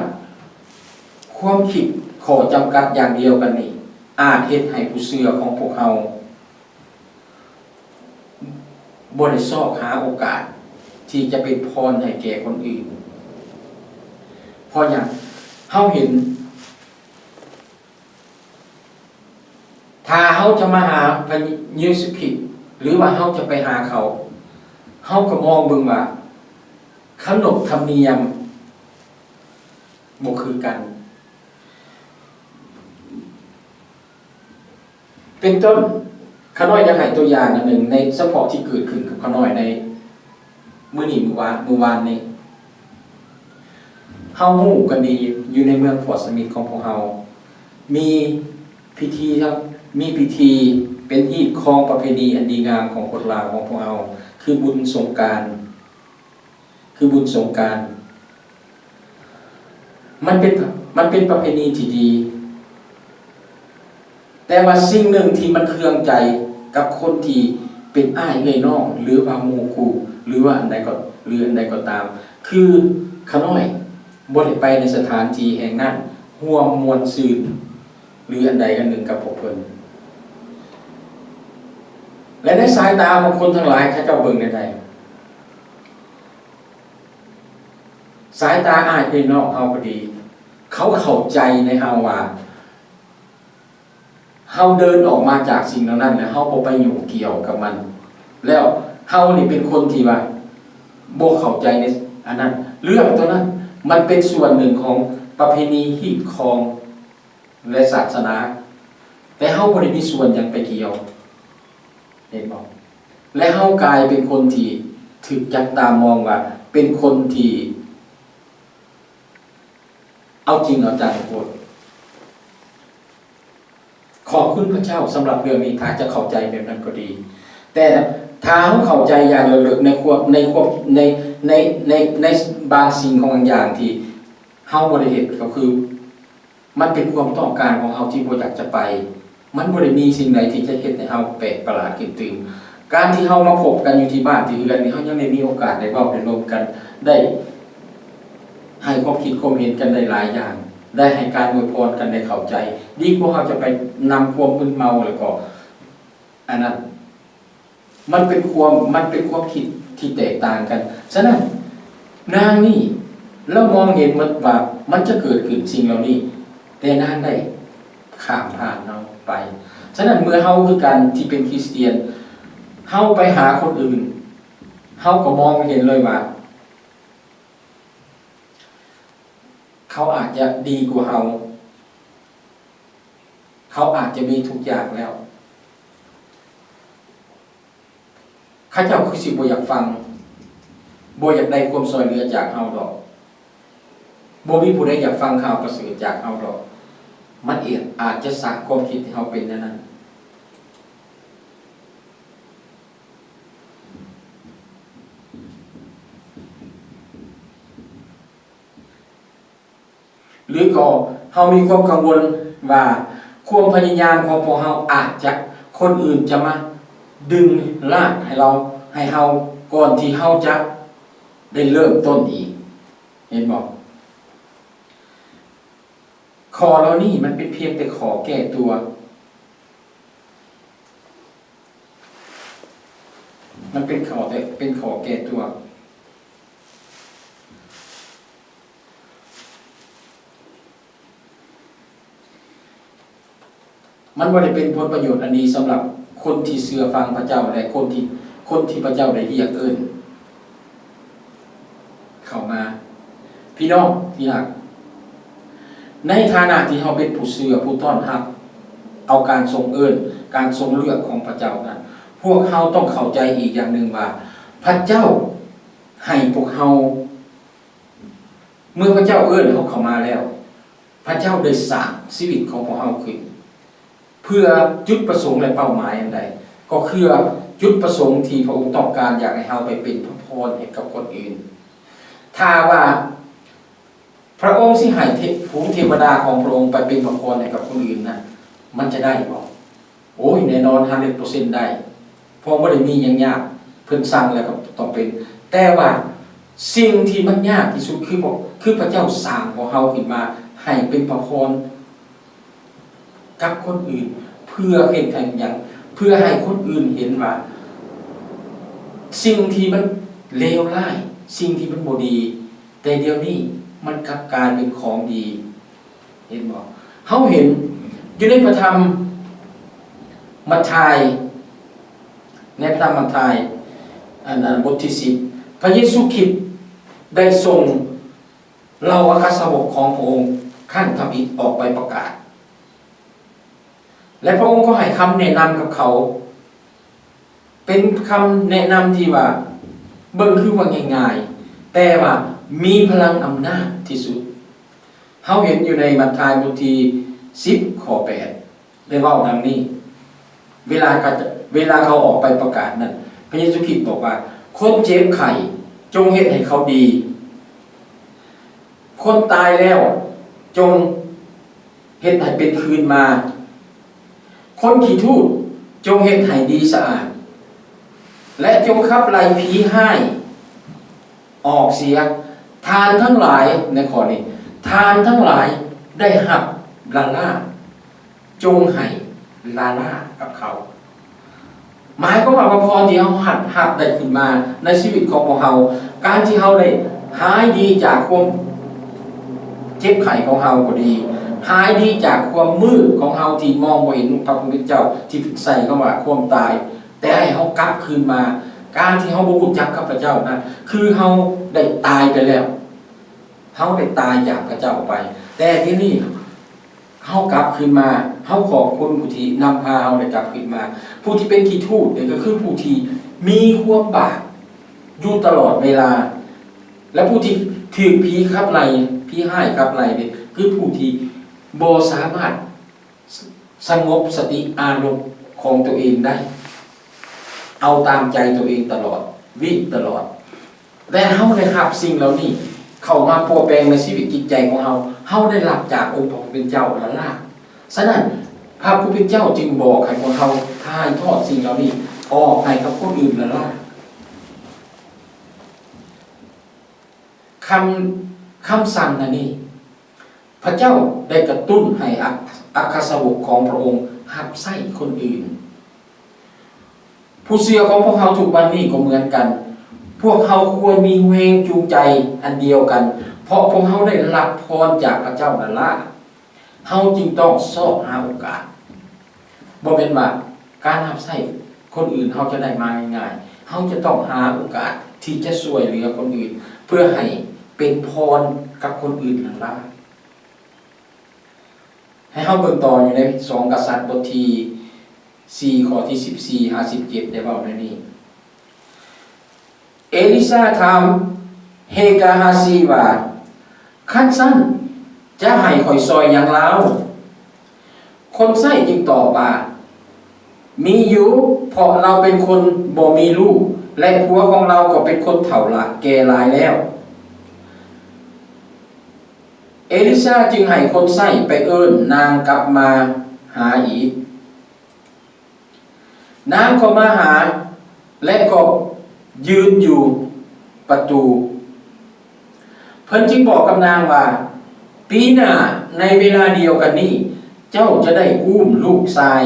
ຄວາມຄິດຂໍ້ຈຳກັດຢ່າງດຽວກັນນີ້ ອາດເຮັດໃຫ້ຜູ້ເຊື່ອຂອງພວກເຮົາ ບໍ່ໄດ້ຊອກຫາໂອກາດທີ່ຈະເປັນພອນໃຫ້ແກ່ຄົນອື່ນ. ເພາະຫຍັງ? ເຮົາເຫັນ ຖ້າເຮົາຈະມາຫາພະເຢຊູຄຣິດ ຫຼືວ່າເຮົາຈະໄປຫາເຂົາ, ເຮົາກໍມອງເບິ່ງວ່າຂະໜົບທຳນຽມບໍ່ຄືກັນ. ເປັນຕົ້ນ, ຂ້ານ້ອຍຢາກໃຫ້ຕົວຢ່າງອັນໜຶ່ງ ໃນສະເພາະທີ່ເກີດຂຶ້ນກັບຂ້ານ້ອຍໃນມື້ນີ້ ມື້ວານ ມື້ວານນີ້. ເຮົາຮູ້ກັນດີ ຢູ່ໃນເມືອງຟອດສະມິດຂອງພວກເຮົາ ມີພິທີ ມີພິທີເປັນຮີດຄອງປະເພນີອັນດີງາມຂອງຄົນລາວຂອງພວກເຮົາ ຄືບຸນສົງການ. ຄືບຸນສົງການ. ມັນເປັນ ມັນເປັນປະເພນີທີ່ດີ. ແຕ່ວ່າສິ່ງໜຶ່ງທີ່ມັນເຄືອງໃຈກັບຄົນທີ່ເປັນອ້າຍເອື້ອຍນ້ອງ ຫຼືວ່າໝູ່ຄູ່ ຫຼືວ່າອັນໃດກໍ ຫຼືອັນໃດກໍຕາມ ຄືຂ້ານ້ອຍບໍ່ໄດ້ໄປໃນສະຖານທີ່ແຫ່ງນັ້ນ ຮ່ວມມ່ວນຊື່ນ ຫຼືອັນໃດອັນໜຶ່ງກັບພວກເພິ່ນ. ແລະ ໃນສາຍຕາຂອງຄົນທັງຫຼາຍ ເຂົາເຈົ້າເບິ່ງແນວໃດ? ສາຍຕາອ້າຍພີ່ນ້ອງເຮົາກໍດີ ເຂົາເຂົ້າໃຈໃນເຮົາວ່າ ເຮົາເດີນອອກມາຈາກສິ່ງເຫຼົ່ານັ້ນ ແລະ ເຮົາບໍ່ໄປຫຍຸ້ງກ່ຽວກັບມັນ ແລ້ວ ເຮົານີ້ເປັນຄົນທີ່ວ່າບໍ່ເຂົ້າໃຈໃນອັນນັ້ນ. ເລື່ອງຕົວນັ້ນມັນເປັນສ່ວນໜຶ່ງຂອງປະເພນີຮີດຄອງ ແລະ ສາສະໜາ, ແຕ່ເຮົາບໍ່ໄດ້ມີສ່ວນຫຍັງໄປກ່ຽວ, ເຫັນບໍ່? ແລະ ເຮົາກາຍເປັນຄົນທີ່ຖືກຈັບຕາມອງວ່າເປັນຄົນທີ່ເອົາຈິງເອົາຈັງໂພດ. ຂອບຄຸນພະເຈົ້າສຳລັບເລື່ອງນີ້, ຖ້າຈະເຂົ້າໃຈແບບນັ້ນກໍດີ, ແຕ່ຖ້າເຮົາເຂົ້າໃຈຢ່າງເລິກໆ ໃນຄວາມ ໃນຄວາມ ໃນ ໃນ ໃນ ໃນບາງສິ່ງຂອງບາງຢ່າງທີ່ເຮົາບໍ່ໄດ້ເຮັດ, ກໍຄື ມັນເປັນຄວາມຕ້ອງການຂອງເຮົາທີ່ບໍ່ຢາກຈະໄປ. ມັນບໍ່ໄດ້ມີສິ່ງໃດທີ່ຈະເຮັດໃຫ້ເຮົາແປກປະຫຼາດຂຶ້ນຕື່ມ. ການທີ່ເຮົາມາພົບກັນຢູ່ທີ່ບ້ານທີ່ເຮືອນນີ້, ເຮົາຍັງໄດ້ມີໂອກາດໄດ້ເວົ້າໄດ້ລົມກັນ, ໄດ້ໃຫ້ຄວາມຄິດຄວາມເຫັນກັນໄດ້ຫຼາຍຢ່າງ, ໄດ້ໃຫ້ການອວຍພອນກັນ, ໄດ້ເຂົ້າໃຈ, ດີກວ່າເຮົາຈະໄປນຳຄວາມມຶນເມົາ ແລ້ວກໍອັນນັ້ນ. ມັນເປັນຄວາມ ມັນເປັນຄວາມຄິດທີ່ແຕກຕ່າງກັນ. ສະນັ້ນ ນາງນີ້ລາວມອງເຫັນໝົດວ່າມັນຈະເກີດຂຶ້ນສິ່ງເຫຼົ່ານີ້, ແຕ່ນາງໄດ້ຂ້າມຜ່ານເຮົາໄປ. ສະນັ້ນ ເມື່ອເຮົາຄືກັນທີ່ເປັນຄຣິສຕຽນ, ເຮົາໄປຫາຄົນອື່ນ, ເຮົາກໍມອງເຫັນເລີຍວ່າ ເຂົາອາດຈະດີກວ່າເຮົາ, ເຂົາອາດຈະມີທຸກຢ່າງແລ້ວ. ເຂົາເຈົ້າຄືຊິບໍ່ຢາກຟັງ, ບໍ່ຢາກໄດ້ຄວາມຊ່ອຍເຫຼືອຈາກເຮົາດອກ. ບໍ່ມີຜູ້ໃດຢາກຟັງຂ່າວປະເສີດຈາກເຮົາດອກ. ມັນອາດ ອາດຈະສ້າງຄວາມຄິດໃຫ້ເຮົາເປັນແນວນັ້ນ. ຫຼືກໍເຮົາມີຄວາມກັງວົນວ່າຄວາມພະຍາຍາມຂອງພວກເຮົາອາດຈະ ຄົນອື່ນຈະມາດຶງລາກໃຫ້ເຮົາ ໃຫ້ເຮົາ ກ່ອນທີ່ເຮົາຈະໄດ້ເລີ່ມຕົ້ນອີກ. ເຫັນບໍ່? ຂໍ້ເຫຼົ່ານີ້ມັນເປັນພຽງແຕ່ຂໍ້ແກ້ຕົວ. ມັນເປັນຂໍ້ແຕ່ ເປັນຂໍ້ແກ້ຕົວ. ມັນບໍ່ໄດ້ເປັນຜົນປະໂຫຍດອັນດີສຳລັບຄົນທີ່ເຊື່ອຟັງພະເຈົ້າ ແລະ ຄົນທີ່ ຄົນທີ່ພະເຈົ້າໄດ້ຮຽກເອີ້ນ ເຂົ້າມາ. ພີ່ນ້ອງທີ່ຮັກ, ໃນຖານະທີ່ເຮົາເປັນຜູ້ເຊື່ອ, ຜູ້ຕ້ອນຮັບເອົາການຊົງເອີ້ນ, ການຊົງເລືອກຂອງພະເຈົ້ານັ້ນ, ພວກເຮົາຕ້ອງເຂົ້າໃຈອີກຢ່າງໜຶ່ງວ່າ ພະເຈົ້າໃຫ້ພວກເຮົາ, ເມື່ອພະເຈົ້າເອີ້ນເຮົາເຂົ້າມາແລ້ວ, ພະເຈົ້າໄດ້ສ້າງຊີວິດຂອງພວກເຮົາຂຶ້ນ ເພື່ອຈຸດປະສົງ ແລະ ເປົ້າໝາຍອັນໃດ? ກໍຄືຈຸດປະສົງທີ່ພະອົງຕ້ອງການຢາກໃຫ້ເຮົາໄປເປັນພະພອນໃຫ້ກັບຄົນອື່ນ. ຖ້າວ່າພະອົງຊິໃຫ້ເທ ຝູງເທວະດາຂອງພະອົງໄປເປັນພະພອນໃຫ້ກັບຄົນອື່ນນະ, ມັນຈະໄດ້ບໍ່? ໂອ້ຍ ແນ່ນອນ ຮ້ອຍເປີເຊັນໄດ້, ເພາະບໍ່ໄດ້ມີຫຍັງຍາກ, ເພິ່ນສັ່ງແລ້ວກໍຕ້ອງເປັນ. ແຕ່ວ່າສິ່ງທີ່ມັນຍາກທີ່ສຸດຄື ຄືພະເຈົ້າສ້າງພວກເຮົາຂຶ້ນມາໃຫ້ເປັນພະພອນ ກັບຄົນອື່ນ ເພື່ອເຮັດໃຫ້ຫຍັງ? ເພື່ອໃຫ້ຄົນອື່ນເຫັນວ່າ ສິ່ງທີ່ມັນເລວຮ້າຍ, ສິ່ງທີ່ມັນບໍ່ດີ, ແຕ່ດຽວນີ້ມັນກັບກາຍເປັນຂອງດີ. ເຫັນບໍ່? ເຮົາເຫັນຢູ່ໃນພະທຳມັດທາຍ, ໃນພະທຳມັດທາຍ ອັນ ອັນ ບົດທີສິບ, ພະເຢຊູຄຣິດໄດ້ສົ່ງ ເຫຼົ່າອັກຄະສາວົກຂອງພະອົງຄັ້ງທຳອິດອອກໄປປະກາດ ແລະ ພະອົງກໍໃຫ້ຄຳແນະນຳກັບເຂົາ. ເປັນຄຳແນະນຳທີ່ວ່າເບິ່ງຄືວ່າງ່າຍໆ, ແຕ່ວ່າມີພະລັງອຳນາດທີ່ສຸດ. ເຮົາເຫັນຢູ່ໃນມັດທາຍບົດທີສິບ ຂໍ້ແປດ ໄດ້ເວົ້າດັ່ງນີ້, ເວລາ ເວລາເຂົາອອກໄປປະກາດນັ້ນ, ພະເຢຊູຄຣິດບອກວ່າ, ຄົນເຈັບໄຂ້ຈົ່ງເຮັດໃຫ້ເຂົາດີ, ຄົນຕາຍແລ້ວຈົ່ງເຮັດໃຫ້ເປັນຄືນມາ, ຄົນຂີ້ທູດຈົ່ງເຮັດໃຫ້ດີສະອາດ ແລະ ຈົ່ງຂັບໄລ່ຜີຮ້າຍ ອອກເສຍ. ທ່ານທັງຫຼາຍ ໃນຂໍ້ນີ້, ທ່ານທັງຫຼາຍໄດ້ຮັບລາລາ, ຈົ່ງໃຫ້ລາລາກັບເຂົາ. ໝາຍຄວາມວ່າ ພະພອນທີ່ເຮົາຮັບ ຮັບໄດ້ຂຶ້ນມາໃນຊີວິດຂອງພວກເຮົາ, ການທີ່ເຮົາໄດ້ຫາຍດີຈາກຄວາມເຈັບໄຂ້ຂອງເຮົາກໍດີ, ຫາຍດີຈາກຄວາມມືດຂອງເຮົາທີ່ມອງບໍ່ເຫັນພະຜູ້ເປັນເຈົ້າ, ທີ່ໃສ່ຄຳວ່າຄວາມຕາຍ, ແຕ່ໃຫ້ເຮົາກັບຄືນມາ ການທີ່ເຮົາບໍ່ຮູ້ຈັກກັບພະເຈົ້ານັ້ນ ຄືເຮົາໄດ້ຕາຍໄປແລ້ວ, ເຮົາໄດ້ຕາຍຈາກພະເຈົ້າໄປ. ແຕ່ດຽວນີ້ເຮົາກັບຄືນມາ, ເຮົາຂອບຄຸນຜູ້ທີ່ນຳພາເຮົາໄດ້ກັບຄືນມາ. ຜູ້ທີ່ເປັນຂີ້ທູດນີ້ ກໍຄືຜູ້ທີ່ມີຄວາມບາບຢູ່ຕະຫຼອດເວລາ ແລະ ຜູ້ທີ່ຖືກຜີຂັບໄລ່, ຜີຮ້າຍຂັບໄລ່ນີ້ ຄືຜູ້ທີ່ບໍ່ສາມາດ ສະຫງົບສະຕິອາລົມຂອງຕົວເອງໄດ້, ເອົາຕາມໃຈຕົວເອງຕະຫຼອດ, ວິດຕະຫຼອດ. ແຕ່ເຮົາໄດ້ຮັບສິ່ງເຫຼົ່ານີ້ເຂົ້າມາປົວແປງໃນຊີວິດຈິດໃຈຂອງເຮົາ, ເຮົາໄດ້ຮັບຈາກອົງພະຜູ້ເປັນເຈົ້າລ້ານໆ. ສະນັ້ນ, ພະຜູ້ເປັນເຈົ້າຈຶ່ງບອກໃຫ້ພວກເຮົາຖ່າຍທອດສິ່ງເຫຼົ່ານີ້ອອກໃຫ້ກັບຄົນອື່ນລ້ານໆ. ຄຳ, ຄຳສັ່ງອັນນີ້ ພະເຈົ້າໄດ້ກະຕຸ້ນໃຫ້ອັກ, ອັກຄະສາວົກຂອງພະອົງຮັບໃຊ້ຄົນອື່ນ. ຜູ້ເຊື່ອຂອງພວກເຮົາທຸກວັນນີ້ກໍເໝືອນກັນ. ພວກເຮົາຄວນມີແຮງຈູງໃຈອັນດຽວກັນ, ເພາະພວກເຮົາໄດ້ຮັບພອນຈາກພະເຈົ້ານັ້ນລະ. ເຮົາຈຶ່ງຕ້ອງຊອກຫາໂອກາດ. ບໍ່ແມ່ນວ່າການຮັບໃຊ້ຄົນອື່ນເຮົາຈະໄດ້ມາງ່າຍໆ. ເຮົາຈະຕ້ອງຫາໂອກາດທີ່ຈະຊ່ວຍເຫຼືອຄົນອື່ນ ເພື່ອໃຫ້ເປັນພອນກັບຄົນອື່ນນັ້ນລະ. ໃຫ້ເຮົາເບິ່ງຕໍ່ຢູ່ໃນສອງກະສັດ ບົດທີສີ່ ຂໍ້ທີສິບສີ່ຫາສິບເຈັດ ໄດ້ເວົ້າແນວນີ້. ເອລິຊາຖາມເຮກາຮາຊີວ່າ, ຄັນຊັ້ນ, ຈະໃຫ້ຂ້ອຍຊ່ອຍຫຍັງລາວ? ຄົນໃຊ້ຈຶ່ງຕອບວ່າ, ມີຢູ່, ເພາະລາວເປັນຄົນບໍ່ມີລູກ ແລະ ຜົວຂອງລາວກໍເປັນຄົນເຖົ້າລະແກ່ຫຼາຍແລ້ວ. ເອລິຊາຈຶ່ງໃຫ້ຄົນໃຊ້ໄປເອີ້ນນາງກັບມາຫາອີກ. ນາງກໍມາຫາ ແລະ ກໍຢືນຢູ່ປະຕູ. ເພິ່ນຈຶ່ງບອກກັບນາງວ່າ, ປີໜ້າໃນເວລາດຽວກັນນີ້ ເຈົ້າຈະໄດ້ອຸ້ມລູກຊາຍ.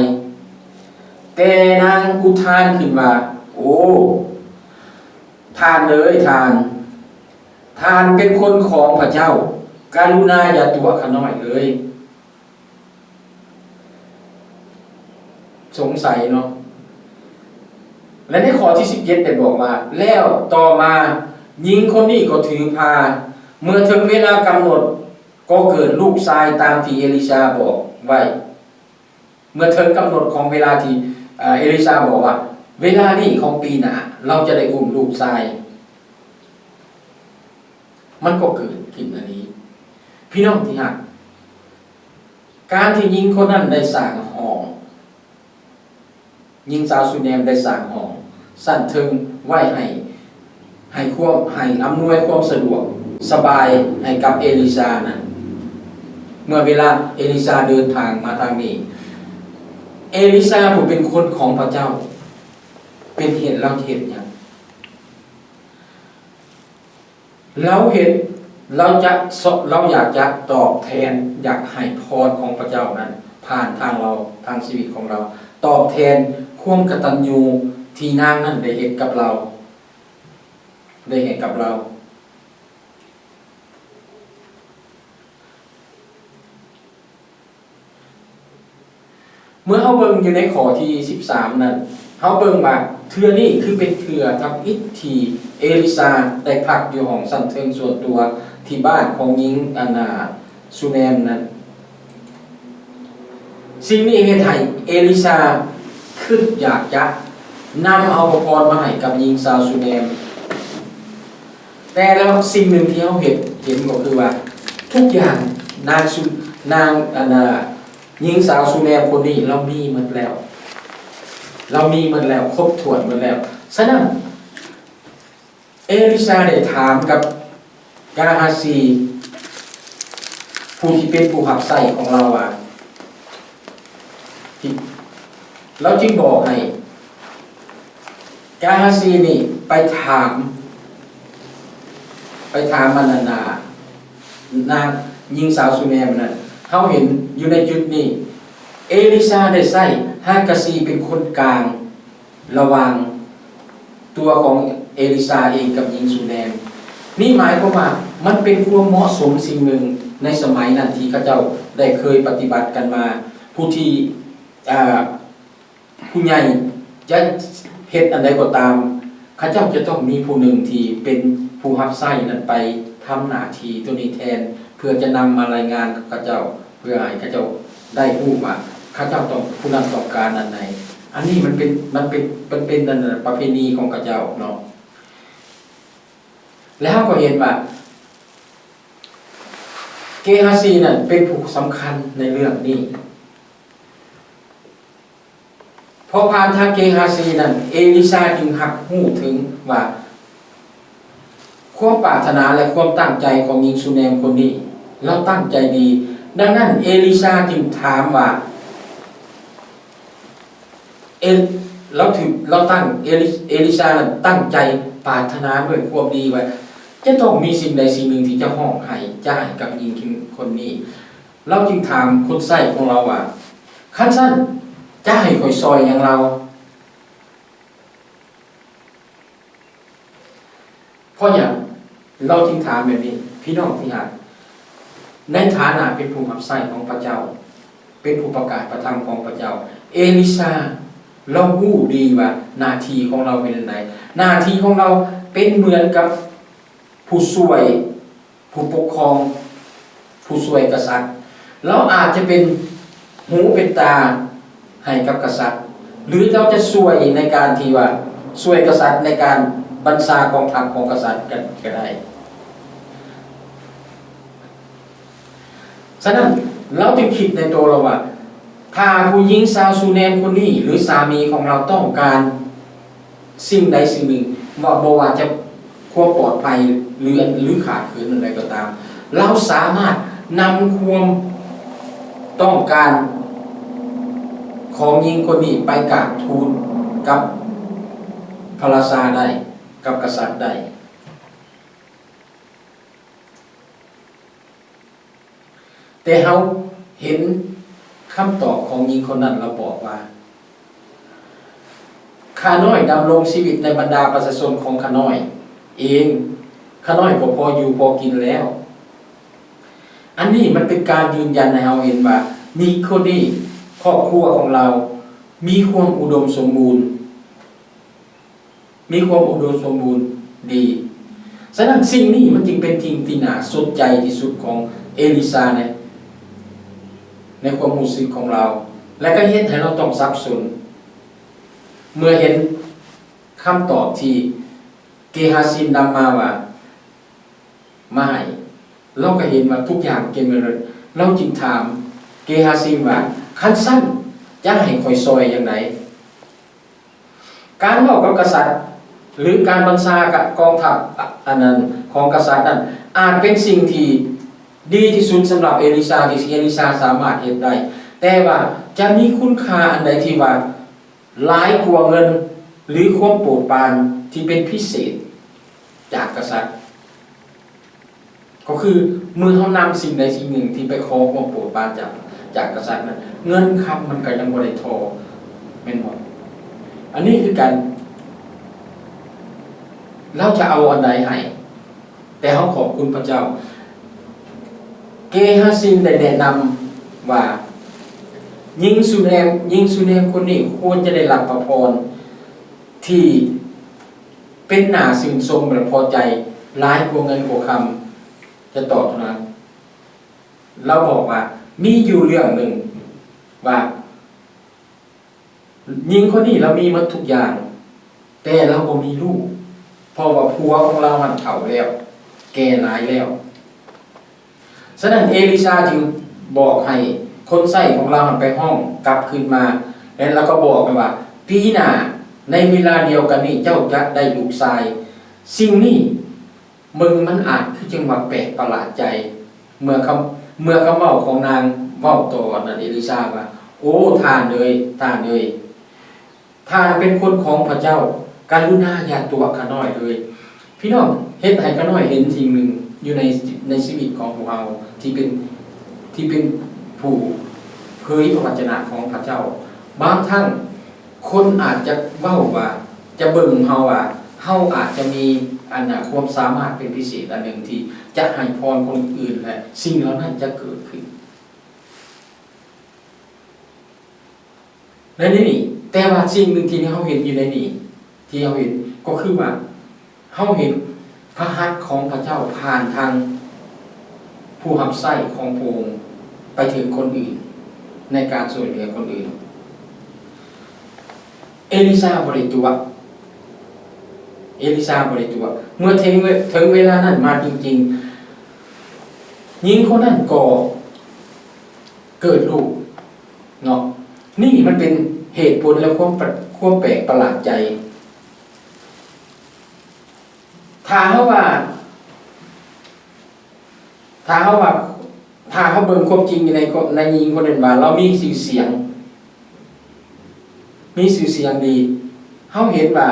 ແຕ່ນາງອຸທານຂຶ້ນວ່າ, ໂອ້ ທ່ານເອີຍ ທ່ານ, ທ່ານເປັນຄົນຂອງພະເຈົ້າ, ກະລຸນາຢ່າຕົວະຂ້ານ້ອຍເລີຍ. ສົງໄສເນາະ. ແລະ ໃນຂໍ້ທີສິບເຈັດໄດ້ບອກວ່າ, ແລ້ວຕໍ່ມາຍິງຄົນນີ້ກໍຖືພາ, ເມື່ອເຖິງເວລາກຳນົດ ກໍເກີດລູກຊາຍຕາມທີ່ເອລິຊາບອກໄວ້. ເມື່ອເຖິງກຳນົດຂອງເວລາທີ່ ເອີ ເອລິຊາບອກວ່າ, ເວລານີ້ຂອງປີໜ້າ ລາວຈະໄດ້ອຸ້ມລູກຊາຍ. ມັນກໍເກີດຂຶ້ນອັນນີ້. ພີ່ນ້ອງທີ່ຮັກ, ການທີ່ຍິງຄົນນັ້ນໄດ້ສ້າງຫ້ອງ, ຍິງຊາວຊູແນມໄດ້ສ້າງຫ້ອງຊັ້ນເທິງໄວ້ໃຫ້, ໃຫ້ຄວາມ, ໃຫ້ອຳນວຍຄວາມສະດວກສະບາຍໃຫ້ກັບເອລິຊານັ້ນ. ເມື່ອເວລາເອລິຊາເດີນທາງມາທາງນີ້, ເອລິຊາຜູ້ເປັນຄົນຂອງພະເຈົ້າ ເປັນເຮັດ, ລາວເຮັດຫຍັງ? ລາວເຮັດ, ລາວຈະ, ລາວຢາກຈະຕອບແທນ, ຢາກໃຫ້ພອນຂອງພະເຈົ້ານັ້ນຜ່ານທາງລາວ, ທາງຊີວິດຂອງລາວ, ຕອບແທນຄວາມກະຕັນຍູທີ່ນາງນັ້ນໄດ້ເຮັດກັບລາວ, ໄດ້ເຮັດກັບລາວ. ເມື່ອເຮົາເບິ່ງຢູ່ໃນຂໍ້ທີສິບສາມນັ້ນ, ເຮົາເບິ່ງວ່າເທື່ອນີ້ຄືເປັນເທື່ອທຳອິດທີ່ເອລິຊາໄດ້ພັກຢູ່ຫ້ອງຊັ້ນເທິງສ່ວນຕົວທີ່ບ້ານຂອງຍິງ ອັນນ່າ ຊູແນມນັ້ນ. ສິ່ງນີ້ເຮັດໃຫ້ເອລິຊາຄິດຢາກຈະນຳເອົາພະພອນມາໃຫ້ກັບຍິງຊາວຊູແນມ. ແຕ່ແລ້ວສິ່ງໜຶ່ງທີ່ເຮົາເຫັນ, ເຫັນກໍຄືວ່າທຸກຢ່າງນາງຊູ, ນາງ ອັນນ່າ ຍິງສາວຊູແນມຄົນນີ້ລາວມີໝົດແລ້ວ, ລາວມີໝົດແລ້ວ, ຄົບຖ້ວນໝົດແລ້ວ. ສະນັ້ນ ເອລິຊາໄດ້ຖາມກັບກາຮາຊີ ຜູ້ທີ່ເປັນຜູ້ຮັບໃຊ້ຂອງລາວວ່າ, ທີ່ ລາວຈຶ່ງບອກໃຫ້ກາຮາຊີນີ້ໄປຖາມ, ໄປຖາມ ອັນນັ້ນນາ ນາງຍິງສາວຊູແນມນັ້ນ. ເຮົາເຫັນຢູ່ໃນຈຸດນີ້ ເອລິຊາໄດ້ໃຊ້ຮາກາຊີເປັນຄົນກາງ ລະຫວ່າງຕົວຂອງເອລິຊາເອງກັບຍິງຊູແນມ. ນີ້ໝາຍຄວາມວ່າມັນເປັນຄວາມເໝາະສົມສິ່ງໜຶ່ງໃນສະໄໝນັ້ນທີ່ເຂົາເຈົ້າໄດ້ເຄີຍປະຕິບັດກັນມາ. ຜູ້ທີ່ ເອີ ຜູ້ໃຫຍ່ຈະເຮັດອັນໃດກໍຕາມ, ຂ ເຈົ້າຈະຕ້ອງມີຜູ້ໜຶ່ງທີ່ເປັນຜູ້ຮັບໃຊ້ນັ້ນໄປທຳໜ້າທີ່ໂຕນີ້ແທນ ເພື່ອຈະນຳມາລາຍງານກັບເຂົາເຈົ້າ ເພື່ອໃຫ້ເຂົາເຈົ້າໄດ້ຮູ້ວ່າເຂົາເຈົ້າຕ້ອງ ຜູ້ນັ້ນຕ້ອງການອັນໃດ. ອັນນີ້ມັນເປັນ ມັນເປັນ ມັນເປັນອັນປະເພນີຂອງເຂົາເຈົ້າເນາະ. ແລະ ເຮົາກໍເຫັນວ່າ ເກຮາຊີນັ້ນເປັນຜູ້ສຳຄັນໃນເລື່ອງນີ້. ເພາະຜ່ານທາງເກຮາຊີນັ້ນ ເອລິຊາຈຶ່ງຮັບຮູ້ເຖິງວ່າ ຄວາມປາດຖະໜາ ແລະ ຄວາມຕັ້ງໃຈຂອງຍິງຊູແນມຄົນນີ້ ລາວຕັ້ງໃຈດີ. ດັ່ງນັ້ນ ເອລິຊາຈຶ່ງຖາມວ່າ ເອ ລາວຖືກ ລາວຕັ້ງ ເອລິ ເອລິຊານັ້ນຕັ້ງໃຈປາດຖະໜາດ້ວຍຄວາມດີວ່າ ຈະຕ້ອງມີສິ່ງໃດສິ່ງໜຶ່ງທີ່ຈະຮ້ອງໄຫ້ ຈະໃຫ້ກັບຍິງຄົນນີ້. ລາວຈຶ່ງຖາມຄົນໃຊ້ຂອງລາວວ່າ ຄັນຊັ້ນ ຈະໃຫ້ຂ້ອຍຊ່ອຍຫຍັງລາວ? ເພາະຫຍັງລາວຈຶ່ງຖາມແບບນີ້? ພີ່ນ້ອງທີ່ຮັກ, ໃນຖານະເປັນຜູ້ຮັບໃຊ້ຂອງພະເຈົ້າ, ເປັນຜູ້ປະກາດພະທຳຂອງພະເຈົ້າ, ເອລິຊາລາວຮູ້ດີວ່າໜ້າທີ່ຂອງລາວເປັນອັນໃດ. ໜ້າທີ່ຂອງລາວເປັນເໝືອນກັບຜູ້ຊ່ວຍ ຜູ້ປົກຄອງ, ຜູ້ຊ່ວຍກະສັດ. ລາວອາດຈະເປັນຫູເປັນຕາໃຫ້ກັບກະສັດ ຫຼື ລາວຈະຊ່ວຍໃນການທີ່ວ່າ ຊ່ວຍກະສັດໃນການບັນຊາກອງທັບຂອງກະສັດກະ ກະໄດ້. ສະນັ້ນ ລາວຈຶ່ງຄິດໃນໂຕລາວວ່າ ຖ້າຜູ້ຍິງຊາວຊູແນມຄົນນີ້ ຫຼື ສາມີຂອງລາວຕ້ອງການ ສິ່ງໃດສິ່ງໜຶ່ງ ວ່າ ບໍ່ວ່າຈະຄວາມປອດໄພ ຫຼື ອັນ ຫຼື ຂາດເຂີນອັນໃດກໍຕາມ, ລາວສາມາດນຳຄວາມຕ້ອງການຂອງຍິງຄົນນີ້ໄປກາບທູນກັບພະລາຊາໄດ້, ກັບກະສັດໄດ້. ແຕ່ເຮົາເຫັນຄຳຕອບຂອງຍິງຄົນນັ້ນ, ລາວບອກວ່າ ຂ້ານ້ອຍດຳລົງຊີວິດໃນບັນດາປະຊາຊົນຂອງຂ້ານ້ອຍເອງ, ຂ້ານ້ອຍກໍພໍຢູ່ພໍກິນແລ້ວ. ອັນນີ້ມັນເປັນການຢືນຢັນໃຫ້ເຮົາເຫັນວ່າ ຍິງຄົນນີ້ ຄອບຄົວຂອງລາວມີຄວາມອຸດົມສົມບູນ. ມີຄວາມອຸດົມສົມບູນດີ. ສະນັ້ນ ສິ່ງນີ້ມັນຈຶ່ງເປັນສິ່ງທີ່ໜ້າສົນໃຈທີ່ສຸດຂອງເອລິຊາໃນ ໃນຄວາມຮູ້ສຶກຂອງລາວ ແລະ ກໍເຮັດໃຫ້ລາວຕ້ອງສັບສົນ ເມື່ອເຫັນຄຳຕອບທີ່ເກຮາຊິມນຳມາວ່າ ມາໃຫ້. ລາວກໍເຫັນວ່າທຸກຢ່າງເຕັມໄປໝົດ. ລາວຈຶ່ງຖາມເກຮາຊິມວ່າ ຄັນຊັ້ນ ຈະໃຫ້ຂ້ອຍຊ່ອຍຢ່າງໃດ? ການເວົ້າກັບກະສັດ ຫຼື ການບັນຊາກະ ກອງທັບ ອະ ອັນນັ້ນ ຂອງກະສັດນັ້ນ ອາດເປັນສິ່ງທີ່ດີທີ່ສຸດສຳລັບເອລິຊາ ທີ່ເອລິຊາສາມາດເຮັດໄດ້. ແຕ່ວ່າຈະມີຄຸນຄ່າອັນໃດທີ່ວ່າ ຫຼາຍກວ່າເງິນ ຫຼື ຄວາມໂປດປານທີ່ເປັນພິເສດຈາກກະສັດ. ກໍຄືເມື່ອເຮົານຳສິ່ງໃດສິ່ງໜຶ່ງທີ່ໄປຂໍຄວາມໂປດປານຈາກ ຈາກກະສັດນັ້ນ, ເງິນຄຳມັນກໍຍັງບໍ່ໄດ້ທໍ່ ແມ່ນບໍ່? ອັນນີ້ຄືກັນ, ລາວຈະເອົາອັນໃດໃຫ້? ແຕ່ເຮົາຂອບຄຸນພະເຈົ້າ. ເກຮາຊິມໄດ້ແນະນຳວ່າ ຍິງຊູແນມ, ຍິງຊູແນມຄົນນີ້ຄວນຈະໄດ້ຮັບພະພອນທີ່ເປັນໜ້າຊື່ນຊົມ ແລະ ພໍໃຈ ຫຼາຍກວ່າເງິນກວ່າຄຳຈະຕອບເທົ່ານັ້ນ. ລາວບອກວ່າ ມີຢູ່ເລື່ອງໜຶ່ງວ່າ ຍິງຄົນນີ້ລາວມີໝົດທຸກຢ່າງ, ແຕ່ລາວບໍ່ມີລູກ, ເພາະວ່າຜົວຂອງລາວຫັ້ນເຖົ້າແລ້ວ, ແກ່ຫຼາຍແລ້ວ. ສະນັ້ນ ເອລິຊາຈຶ່ງບອກໃຫ້ຄົນໃຊ້ຂອງລາວຫັ້ນໄປຮ້ອງກັບຄືນມາ, ແລະ ລາວກໍບອກໄປວ່າ, ປີໜ້າໃນເວລາດຽວກັນນີ້ ເຈົ້າຈະໄດ້ລູກຊາຍ. ສິ່ງນີ້ ເບິ່ງມັນອາດຄືຈັ່ງວ່າແປກປະຫຼາດໃຈ ເມື່ອຄຳ ເມື່ອຄຳເວົ້າຂອງນາງເວົ້າຕໍ່ອັນນັ້ນເອລິຊາວ່າ, ໂອ້ ທ່ານເອີຍ, ທ່ານເອີຍ, ທ່ານເປັນຄົນຂອງພະເຈົ້າ, ກະລຸນາຢ່າຕົວະຂ້ານ້ອຍເລີຍ. ພີ່ນ້ອງ, ເຮັດໃຫ້ຂ້ານ້ອຍເຫັນສິ່ງໜຶ່ງຢູ່ໃນ ໃນຊີວິດຂອງພວກເຮົາທີ່ເປັນ ທີ່ເປັນຜູ້ເຜີຍພະວັດຈະນະຂອງພະເຈົ້າ. ບາງຄັ້ງ ຄົນອາດຈະເວົ້າວ່າ ຈະເບິ່ງເຮົາວ່າ ເຮົາອາດຈະມີອັນນະ ຄວາມສາມາດເປັນພິເສດອັນໜຶ່ງທີ່ຈະໃຫ້ພອນຄົນອື່ນ ແລະ ສິ່ງເຫຼົ່ານັ້ນຈະເກີດຂຶ້ນໃນນີ້. ແຕ່ວ່າສິ່ງໜຶ່ງທີ່ເຮົາເຫັນຢູ່ໃນນີ້ ທີ່ເຮົາເຫັນ ກໍຄືວ່າ ເຮົາເຫັນພະຫັດຂອງພະເຈົ້າຜ່ານທາງຜູ້ຮັບໃຊ້ຂອງພະອົງໄປເຖິງຄົນອື່ນ ໃນການຊ່ວຍເຫຼືອຄົນອື່ນ. ເອລິຊາບໍ່ໄດ້ຕົວະ ເອລິຊາບໍ່ໄດ້ຕົວະ. ເມື່ອເຖິງເວ ເຖິງເວລານັ້ນມາຈິງໆ ຍິງຄົນນັ້ນກໍເກີດລູກເນາະ. ນີ້ມັນເປັນເຫດຜົນ ແລະ ຄວາມປະ ຄວາມແປກປະຫຼາດໃຈ. ຖ້າເຮົາວ່າ ຖ້າເຮົາວ່າ ຖ້າເຮົາເບິ່ງຄວາມຈິງຢູ່ໃນ ໃນຍິງຄົນນັ້ນວ່າ ລາວມີຊື່ສຽງ ມີຊື່ສຽງດີ, ເຮົາເຫັນວ່າ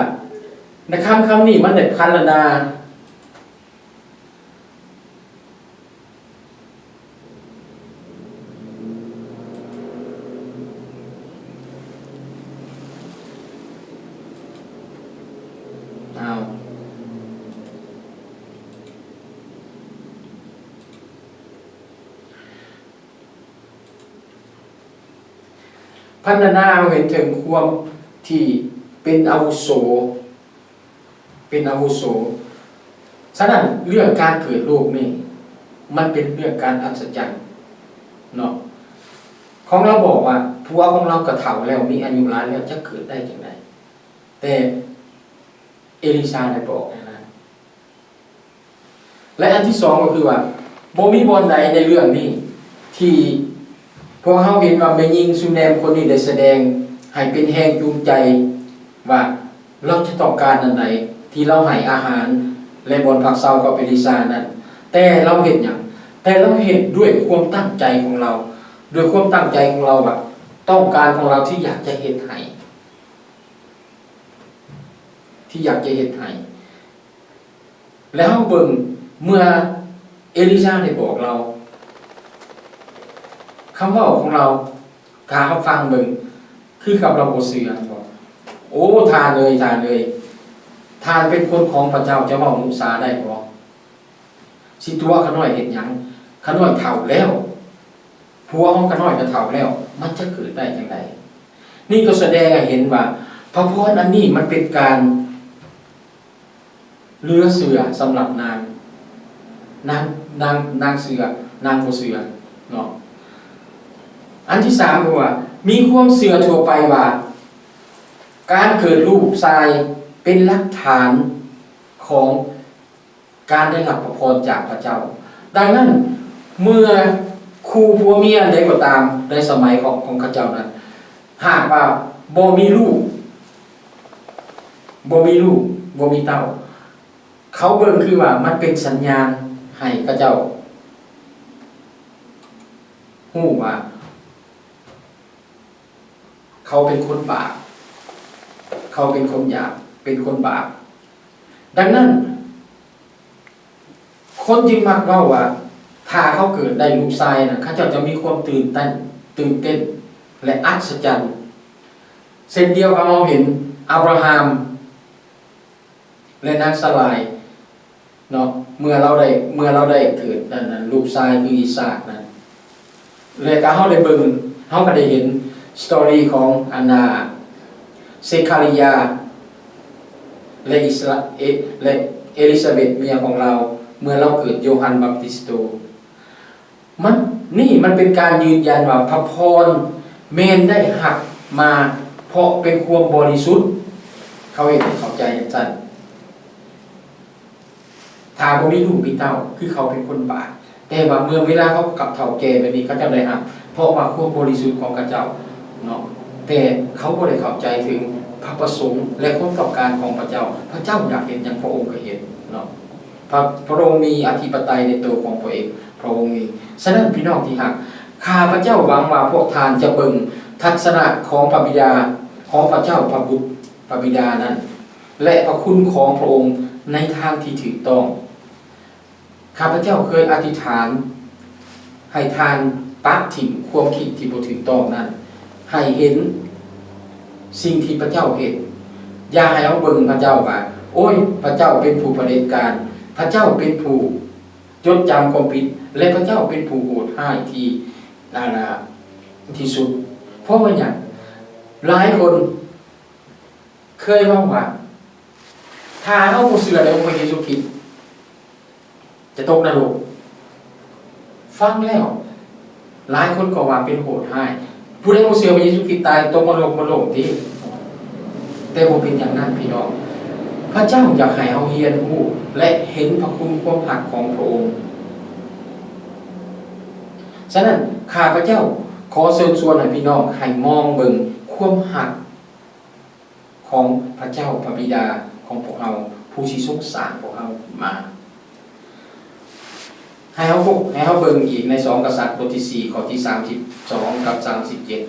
ໃນຄຳ ຄຳນີ້ມັນໄດ້ພັນລະນາ ອ້າວ ພັນລະນາເຮົາເຫັນເຖິງຄວາມທີ່ເປັນອາວຸໂສ ເປັນອາວຸໂສ. ສະນັ້ນ ເລື່ອງການເກີດລູກນີ້ ມັນເປັນເລື່ອງການອັດສະຈັນເນາະ. ຂອງລາວບອກວ່າ ຜົວຂອງລາວກໍເຖົ້າແລ້ວ ມີອາຍຸຫຼາຍແລ້ວ ຈະເກີດໄດ້ຈັ່ງໃດ? ແຕ່ເອລິຊາໄດ້ບອກແນວນັ້ນ. ແລະ ອັນທີສອງກໍຄືວ່າ ບໍ່ມີບ່ອນໃດໃນເລື່ອງນີ້ທີ່ພວກເຮົາເຫັນວ່າແມ່ຍິງຊູແນມຄົນນີ້ໄດ້ສະແດງໃຫ້ເປັນແຮງຈູງໃຈວ່າລາວຈະຕ້ອງການອັນໃດ ທີ່ລາວໃຫ້ອາຫານ ແລະ ບ່ອນພັກເຊົາກັບເອລິຊານັ້ນ. ແຕ່ລາວເຮັດຫຍັງ? ແຕ່ລາວເຮັດດ້ວຍຄວາມຕັ້ງໃຈຂອງລາວ, ດ້ວຍຄວາມຕັ້ງໃຈຂອງລາວວ່າ ຕ້ອງການຂອງລາວທີ່ຢາກຈະເຮັດໃຫ້ ທີ່ຢາກຈະເຮັດໃຫ້. ແລ້ວເຮົາເບິ່ງ ເມື່ອເອລິຊາໄດ້ບອກລາວ ຄຳເວົ້າຂອງລາວ ຖ້າເຮົາຟັງເບິ່ງ ຄືກັບລາວບໍ່ເຊື່ອ ແມ່ນບໍ່? ໂອ້ ທ່ານເອີຍ ທ່ານເອີຍ ທ່ານເປັນຄົນຂອງພະເຈົ້າ ຈະເວົ້າມຸສາໄດ້ບໍ່? ຊິຕົວະຂ້ານ້ອຍເຮັດຫຍັງ? ຂ້ານ້ອຍເຖົ້າແລ້ວ ຜົວຂອງຂ້ານ້ອຍກໍເຖົ້າແລ້ວ ມັນຈະເກີດໄດ້ຈັ່ງໃດ? ນີ້ກໍສະແດງໃຫ້ເຫັນວ່າ ພະພອນອັນນີ້ມັນເປັນການເຫຼືອເຊື່ອສຳລັບນາງ, ນາງ, ນາງ, ນາງເຊື່ອ, ນາງບໍ່ເຊື່ອເນາະ. ອັນທີສາມກໍວ່າ ມີຄວາມເຊື່ອທົ່ວໄປວ່າ ການເກີດລູກຊາຍເປັນຫຼັກຖານຂອງ ການໄດ້ຮັບພະພອນຈາກພະເຈົ້າ. ດັ່ງນັ້ນ ເມື່ອຄູ່ຜົວເມຍໃດກໍຕາມໃນສະໄໝຂອງ, ຂອງເຂົາເຈົ້ານັ້ນ ຫາກວ່າບໍ່ມີລູກ, ບໍ່ມີລູກ, ບໍ່ມີເຕົ້າ, ເຂົາເບິ່ງຄືວ່າມັນເປັນສັນຍານໃຫ້ເຂົາເຈົ້າຮູ້ວ່າ ເຂົາເປັນຄົນບາບ, ເຂົາເປັນຄົນຫຍາບ, ເປັນຄົນບາບ. ດັ່ງນັ້ນ ຄົນຈຶ່ງມັກເວົ້າວ່າ ຖ້າເຂົາເກີດໄດ້ລູກຊາຍນະ ເຂົາເຈົ້າຈະມີຄວາມຕື່ນເຕັ້ນ, ຕື່ນເຕັ້ນ ແລະ ອັດສະຈັນ. ເຊັ່ນດຽວກັບເຮົາເຫັນອາບຣາຮາມ ແລະ ນາງຊາລາຍເນາະ ເມື່ອລາວໄດ້ ເມື່ອລາວໄດ້ເກີດນັ້ນ ລູກຊາຍຄືອີສາກນັ້ນ ແລະ ກໍເຮົາໄດ້ເບິ່ງ ເຮົາກໍໄດ້ເຫັນສະຕໍຣີຂອງອັນນາ ເຊຄາຣີຍາ ແລະ ອິສຣາເອ ແລະ ເອລິຊາເບັດເມຍຂອງລາວ ເມື່ອລາວເກີດໂຢຮັນບັບຕິສໂຕ. ມັນ ນີ້ມັນເປັນການຢືນຢັນວ່າພະພອນແມ່ນໄດ້ຮັບມາເພາະເປັນຄວາມບໍລິສຸດ. ເຂົາເຮັດໃຫ້ເຂົ້າໃຈຈັ່ງຊັ້ນ. ຖ້າບໍ່ມີລູກມີເຕົ້າ ຄືເຂົາເປັນຄົນບາບ, ແຕ່ວ່າເມື່ອເວລາເຂົາກັບເຖົ້າແກ່ແບບນີ້ ເຂົາເຈົ້າໄດ້ຮັບ ເພາະວ່າຄວາມບໍລິສຸດຂອງເຂົາເຈົ້າເນາະ. ແຕ່ເຂົາບໍ່ໄດ້ເຂົ້າໃຈເຖິງພະປະສົງ ແລະ ຄວາມຕ້ອງການຂອງພະເຈົ້າ. ພະເຈົ້າຢາກເຮັດຫຍັງ ພະອົງກໍເຮັດເນາະ. ພະ ພະອົງມີອະທິປະໄຕໃນໂຕຂອງພະເອງ, ພະອົງເອງ. ສະນັ້ນ ພີ່ນ້ອງທີ່ຮັກ, ຂ້າພະເຈົ້າຫວັງວ່າພວກທ່ານຈະເບິ່ງທັດສະນະຂອງພະບິດາ, ຂອງພະເຈົ້າ, ພະບຸດ, ພະບິດານັ້ນ ແລະ ພະຄຸນຂອງພະອົງໃນທາງທີ່ຖືກຕ້ອງ. ຂ້າພະເຈົ້າເຄີຍອະທິຖານໃຫ້ທ່ານປະຖິ້ມຄວາມຄິດທີ່ບໍ່ຖືກຕ້ອງນັ້ນ, ໃຫ້ເຫັນສິ່ງທີ່ພະເຈົ້າເຮັດ. ຢ່າໃຫ້ເຮົາເບິ່ງພະເຈົ້າວ່າ, ໂອ້ຍ, ພະເຈົ້າເປັນຜູ້ຜະເດັດການ, ພະເຈົ້າເປັນຜູ້ຈົດຈຳຄວາມຜິດ ແລະ ພະເຈົ້າເປັນຜູ້ໂຫດຮ້າຍທີ່, ທີ່ສຸດ. ເພາະວ່າຫຍັງ? ຫຼາຍຄົນ ເຄີຍເວົ້າວ່າ ຖ້າເຮົາບໍ່ເຊື່ອໃນອົງພະເຢຊູຄຣິດ ຈະຕົກນະລົກ. ຟັງແລ້ວ ຫຼາຍຄົນກໍວ່າເປັນໂຫດຮ້າຍ. ຜູ້ໃດບໍ່ເຊື່ອພະເຢຊູຄຣິດຕາຍ ຕົກນະລົກບໍ່ໂລກຕິ? ແຕ່ບໍ່ເປັນຢ່າງນັ້ນ, ພີ່ນ້ອງ. ພະເຈົ້າຢາກໃຫ້ເຮົາຮຽນຮູ້ ແລະ ເຫັນພະຄຸນຄວາມຮັກຂອງພະອົງ. ສະນັ້ນ, ຂ້າພະເຈົ້າຂໍເຊີນຊວນໃຫ້ພີ່ນ້ອງໃຫ້ມອງເບິ່ງຄວາມຮັກ ຂອງພະເຈົ້າພະບິດາຂອງພວກເຮົາ ຜູ້ທີ່ຊົງສ້າງພວກເຮົາຂຶ້ນມາ. ໃຫ້ເຮົາ ໃຫ້ເຮົາເບິ່ງອີກໃນສອງກະສັດ ບົດທີສີ່ ຂໍ້ທີສາມສິບສອງກັບສາມສິບເຈັດ.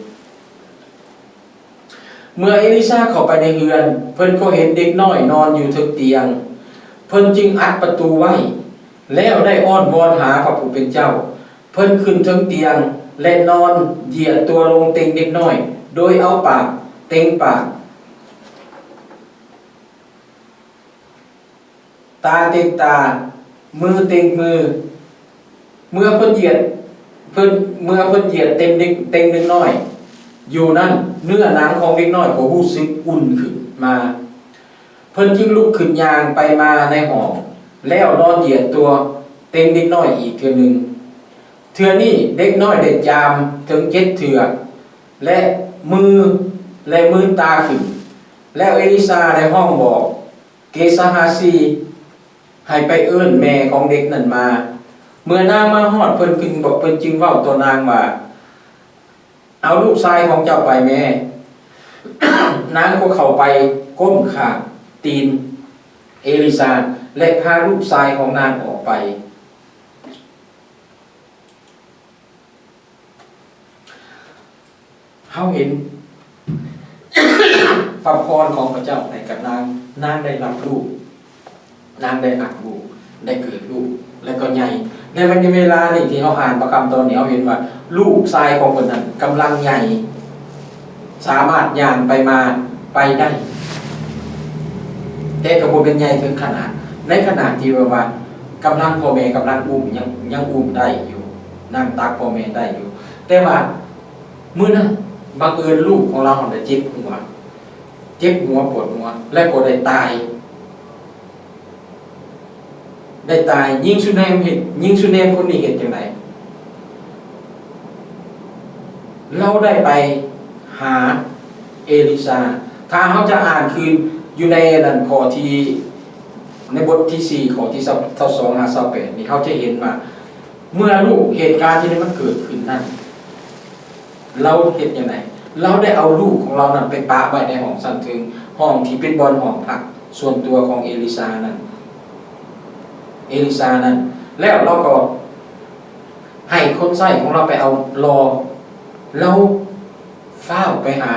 ເມື່ອເອລີຊາເຂົ້າໄປໃນເຮືອນ, ເພິ່ນກໍເຫັນເດັກນ້ອຍນອນຢູ່ເທິງຕຽງ. ເພິ່ນຈຶ່ງອັດປະຕູໄວ້ ແລ້ວໄດ້ອ້ອນວອນຫາພະຜູ້ເປັນເຈົ້າ. ເພິ່ນຂຶ້ນເທິງຕຽງ ແລະ ນອນຢຽດຕົວລົງເຕັງເດັກນ້ອຍ, ໂດຍເອົາປາກເຕັງປາກ, ຕາເຕັງຕາ, ມືເຕັງມື. ເມື່ອເພິ່ນຢຽດ ເພິ່ນ ເມື່ອເພິ່ນຢຽດເຕັງເດັກ ເຕັງເດັກນ້ອຍຢູ່ນັ້ນ, ເນື້ອໜັງຂອງເດັກນ້ອຍກໍຮູ້ສຶກອຸ່ນຂຶ້ນມາ. ເພິ່ນຈຶ່ງລຸກຂຶ້ນຍ່າງໄປມາໃນຫ້ອງ ແລ້ວນອນຢຽດຕົວເຕັງເດັກນ້ອຍອີກເທື່ອໜຶ່ງ. ເທື່ອນີ້ເດັກນ້ອຍໄດ້ຈາມເຖິງເຈັດເທື່ອ ແລະ ມື ແລະ ມືນຕາຂຶ້ນ. ແລ້ວເອລິຊາໄດ້ຮ້ອງບອກເກຊາຮາຊີໃຫ້ໄປເອີ້ນແມ່ຂອງເດັກນັ້ນມາ. ເມື່ອນາງມາຮອດ, ເພິ່ນຈຶ່ງ ເພິ່ນຈຶ່ງເວົ້າຕໍ່ນາງວ່າ, ເອົາລູກຊາຍຂອງເຈົ້າໄປແມ້. ນາງກໍເຂົ້າໄປກົ້ມຂ້າງຕີນເອລິຊາ ແລະ ພາລູກຊາຍຂອງນາງອອກໄປ. ເຮົາເຫັນພະພອນຂອງພະເຈົ້າໃຫ້ກັບນາງ, ນາງໄດ້ຮັບລູກ. ນາງໄດ້ຮັກລູກ, ໄດ້ເກີດລູກ ແລະ ກໍໃຫຍ່. ໃນວັນເວລານີ້ທີ່ເຮົາອ່ານພະຄຳຕອນນີ້, ເຮົາເຫັນວ່າລູກຊາຍຂອງເພິ່ນນັ້ນກຳລັງໃຫຍ່, ສາມາດຍ່າງໄປມາໄປໄດ້, ແຕ່ກໍບໍ່ແມ່ນໃຫຍ່ເຖິງຂະໜາດ, ໃນຂະໜາດທີ່ແບບວ່າກຳລັງ ພໍ່ແມ່ກຳລັງອຸ້ມ, ຍັງ ຍັງອຸ້ມໄດ້ຢູ່, ນັ່ງຕັກພໍ່ແມ່ໄດ້ຢູ່. ແຕ່ວ່າມື້ນັ້ນ ບັງເອີນລູກຂອງລາວຫັ້ນໄດ້ເຈັບຫົວ, ເຈັບຫົວ ປວດຫົວ ແລະ ກໍໄດ້ຕາຍ, ໄດ້ຕາຍ. ຍິງຊູແນມເຮັດ, ຍິງຊູແນມຄົນນີ້ເຮັດຈັ່ງໃດ? ລາວໄດ້ໄປຫາເອລິຊາ. ຖ້າເຮົາຈະອ່ານຄືນຢູ່ໃນນັ້ນ ຂໍ້ທີ່ ໃນບົດທີສີ່ ຂໍ້ທີ່ຊາວສອງຫາຊາວແປດນີ້ ເຮົາຈະເຫັນວ່າ ເມື່ອລູກ ເຫດການທີ່ມັນເກີດຂຶ້ນນັ້ນ ລາວເຮັດຈັ່ງໃດ? ລາວໄດ້ເອົາລູກຂອງລາວນັ້ນໄປປະໄວ້ໃນຫ້ອງຊັ້ນເທິງ, ຫ້ອງທີ່ເປັນບ່ອນຫ້ອງພັກສ່ວນຕົວຂອງເອລິຊານັ້ນ, ເອລິຊານັ້ນ. ແລ້ວລາວກໍໃຫ້ຄົນໃຊ້ຂອງລາວໄປເອົາລໍ, ລາວຟ້າວໄປຫາ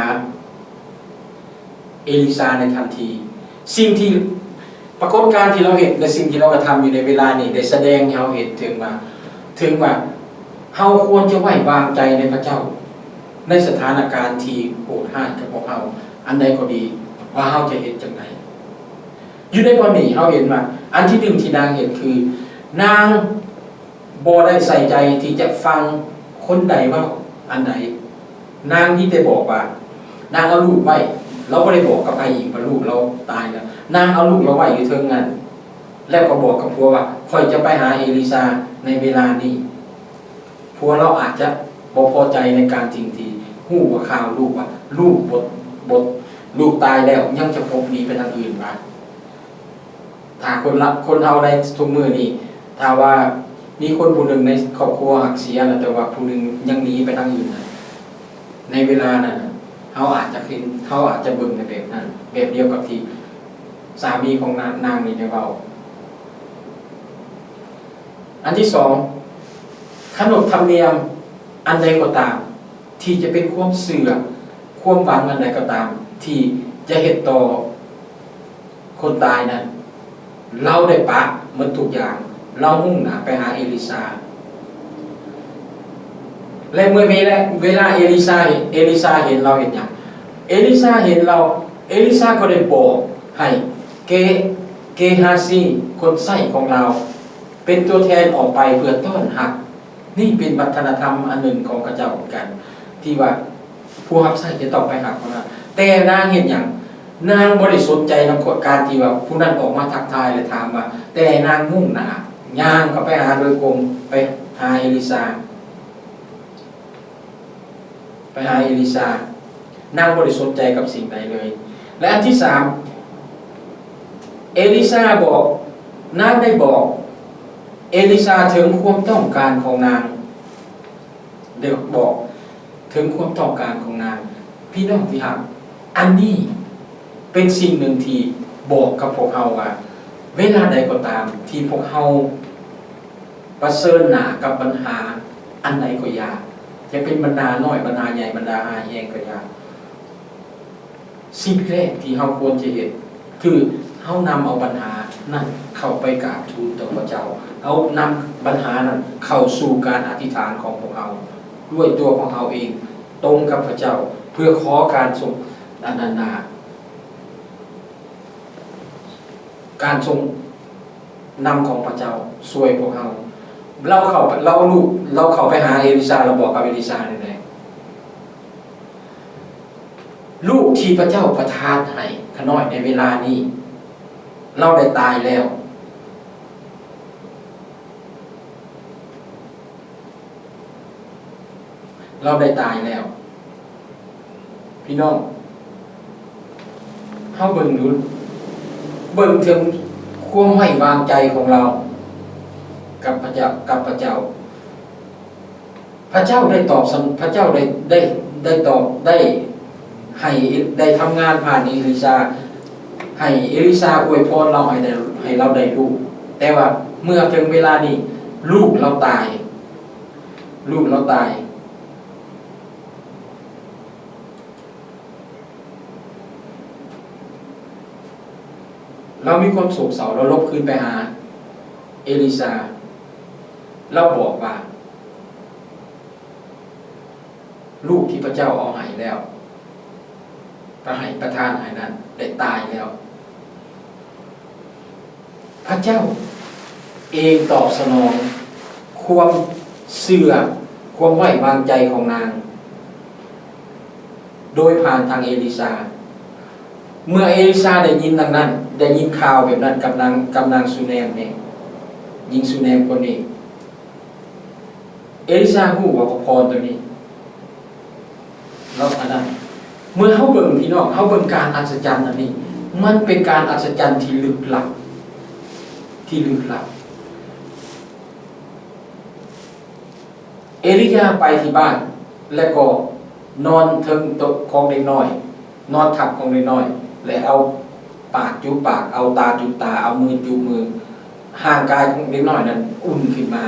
ເອລິຊາໃນທັນທີ. ສິ່ງທີ່ ປາກົດການທີ່ລາວເຮັດ ແລະ ສິ່ງທີ່ລາວກະທຳຢູ່ໃນເວລານີ້ ໄດ້ສະແດງໃຫ້ເຮົາເຫັນເຖິງວ່າ ເຖິງວ່າເຮົາຄວນຈະໄວ້ວາງໃຈໃນພະເຈົ້າ ໃນສະຖານະການທີ່ໂຫດຮ້າຍກັບພວກເຮົາ ອັນໃດກໍດີ ວ່າເຮົາຈະເຮັດຈັ່ງໃດ. ຢູ່ໃນບ່ອນນີ້ເຮົາເຫັນວ່າ ອັນທີໜຶ່ງທີ່ນາງເຮັດຄື ນາງ ບໍ່ໄດ້ໃສ່ໃຈທີ່ຈະຟັງຄົນໃດເວົ້າອັນໃດ. ນາງມີແຕ່ບອກວ່າ ນາງເອົາລູກໄວ້, ລາວບໍ່ໄດ້ບອກກັບໃຜອີກວ່າລູກລາວຕາຍແລ້ວ. ນາງເອົາລູກລາວໄວ້ຢູ່ເທິງນັ້ນ ແລ້ວກໍບອກກັບຜົວວ່າ ຂ້ອຍຈະໄປຫາເອລິຊາໃນເວລານີ້. ຜົວລາວອາດຈະບໍ່ພໍໃຈໃນການສິ່ງທີ່ຮູ້ວ່າຂ່າວລູກວ່າ ລູກບໍ່ ບໍ່ ລູກຕາຍແລ້ວ ຍັງຈະຫຼົບໜີໄປທາງອື່ນວ່າ. ຖ້າຄົນລະ ຄົນເຮົາໃນທຸກມື້ນີ້ ຖ້າວ່າມີຄົນຜູ້ໜຶ່ງໃນຄອບຄົວຫາກເສຍແລ້ວ ແຕ່ວ່າຜູ້ໜຶ່ງຍັງໜີໄປທາງອື່ນນະ ໃນເວລານັ້ນນະ ເຮົາອາດຈະເຫັນ ເຮົາອາດຈະເບິ່ງໃນແບບນັ້ນ ແບບດຽວກັບທີ່ສາມີຂອງນາງ ນາງນີ້ໄດ້ເວົ້າ. ອັນທີສອງ, ຂະໜົບທຳນຽມອັນໃດກໍຕາມ ທີ່ຈະເປັນຄວາມເຊື່ອ ຄວາມຫວັງອັນໃດກໍຕາມ ທີ່ຈະເຮັດຕໍ່ຄົນຕາຍນັ້ນ, ລາວໄດ້ປະໝົດທຸກຢ່າງ, ລາວມຸ່ງໜ້າໄປຫາເອລິຊາ. ແລະ ເມື່ອເວລາ ເວລາເອລິຊາ ເອລິຊາເຫັນລາວເຮັດຫຍັງ? ເອລິຊາເຫັນລາວ, ເອລິຊາກໍໄດ້ບອກໃຫ້ເກ ເກຮາຊີ ຄົນໃຊ້ຂອງລາວ ເປັນຕົວແທນອອກໄປເພື່ອຕ້ອນຮັບ. ນີ້ເປັນວັດທະນະທຳອັນໜຶ່ງຂອງເຂົາເຈົ້າເໝືອນກັນ ທີ່ວ່າຜູ້ຮັບໃຊ້ຈະຕ້ອງໄປຮັບເຂົານະ. ແຕ່ນາງເຮັດຫຍັງ? ນາງບໍ່ໄດ້ສົນໃຈນຳການທີ່ວ່າຜູ້ນັ້ນອອກມາທັກທາຍ ແລະ ຖາມວ່າ, ແຕ່ນາງມຸ່ງໜ້າຍ່າງເຂົ້າໄປຫາໂດຍກົງ, ໄປຫາເອລິຊາ, ໄປຫາເອລິຊາ. ນາງບໍ່ໄດ້ສົນໃຈກັບສິ່ງໃດເລີຍ. ແລະ ອັນທີສາມ, ເອລິຊາບອກ, ນາງໄດ້ບອກເອລິຊາເຖິງຄວາມຕ້ອງການຂອງນາງ. ໄດ້ບອກເຖິງຄວາມຕ້ອງການຂອງນາງ. ພີ່ນ້ອງທີ່ຮັກ, ອັນນີ້ເປັນສິ່ງໜຶ່ງທີ່ບອກກັບພວກເຮົາວ່າ ເວລາໃດກໍຕາມທີ່ພວກເຮົາປະເຊີນໜ້າກັບບັນຫາອັນໃດກໍຢ່າ, ຈະເປັນບັນຫານ້ອຍ, ບັນຫາໃຫຍ່, ບັນຫາຮ້າຍແຮງກໍຢ່າ, ສິ່ງແລກທີ່ເຮົາຄວນຈະເຮັດ ຄືເຮົານຳເອົາບັນຫານັ້ນເຂົ້າໄປກາບທູນຕໍ່ພະເຈົ້າ, ເອົານຳບັນຫານັ້ນເຂົ້າສູ່ການອະທິຖານຂອງພວກເຮົາ ດ້ວຍຕົວຂອງເຮົາເອງ, ຕົງກັບພະເຈົ້າ, ເພື່ອຂໍການຊົງ ອັນນັ້ນນາ ການຊົງນຳຂອງພະເຈົ້າຊ່ວຍພວກເຮົາ. ລາວເຂົ້າໄປ, ລາວລູກ, ລາວເຂົ້າໄປຫາເອລິຊາ ລາວບອກກັບເອລິຊາແນວໃດ? ລູກທີ່ພະເຈົ້າປະທານໃຫ້ຂ້ານ້ອຍໃນເວລານີ້ ລາວໄດ້ຕາຍແລ້ວ, ລາວໄດ້ຕາຍແລ້ວ. ພີ່ນ້ອງ, ເຮົາເບິ່ງດູ, ເບິ່ງເຖິງຄວາມໄວ້ວາງໃຈຂອງລາວກັບພະເຈົ້າ, ກັບພະເຈົ້າ. ພະເຈົ້າໄດ້ຕອບສະ, ພະເຈົ້າໄດ້, ໄດ້, ໄດ້ຕອບ, ໄດ້ໃຫ້, ໄດ້ທຳງານຜ່ານເອລິຊາ, ໃຫ້ເອລິຊາອວຍພອນລາວໃຫ້ໄດ້, ໃຫ້ລາວໄດ້ລູກ. ແຕ່ວ່າເມື່ອເຖິງເວລານີ້ ລູກລາວຕາຍ, ລູກລາວຕາຍ. ລາວມີຄວາມໂສກເສົ້າ, ລາວຫຼົບຄືນໄປຫາເອລິຊາ, ລາວບອກວ່າ ລູກທີ່ພະເຈົ້າເອົາໃຫ້ແລ້ວ, ປະໃຫ້, ປະທານໃຫ້ນັ້ນໄດ້ຕາຍແລ້ວ. ພະເຈົ້າເອງຕອບສະໜອງຄວາມເຊື່ອ, ຄວາມໄວ້ວາງໃຈຂອງນາງ ໂດຍຜ່ານທາງເອລິຊາ. ເມື່ອເອລິຊາໄດ້ຍິນດັ່ງນັ້ນ, ໄດ້ຍິນຂ່າວແບບນັ້ນກັບນາງ, ກັບນາງຊູແນມນີ້, ຍິງຊູແນມຄົນນີ້, ເອລິຊາຮູ້ວ່າພອນຕົວນີ້ ແລ້ວອັນນັ້ນ, ເມື່ອເຮົາເບິ່ງ, ພີ່ນ້ອງ, ເຮົາເບິ່ງການອັດສະຈັນອັນນີ້, ມັນເປັນການອັດສະຈັນທີ່ລຶກລັບ, ທີ່ລຶກລັບ. ເອລິຢາໄປທີ່ບ້ານ ແລະ ກໍນອນເທິງໂຕະຂອງເດັກນ້ອຍ, ນອນທັບຂອງເດັກນ້ອຍ ແລະ ເອົາປາກຈູບປາກ, ເອົາຕາຈູບຕາ, ເອົາມືຈູບມື. ຮ່າງກາຍຂອງເດັກນ້ອຍນັ້ນອຸ່ນຂຶ້ນມາ,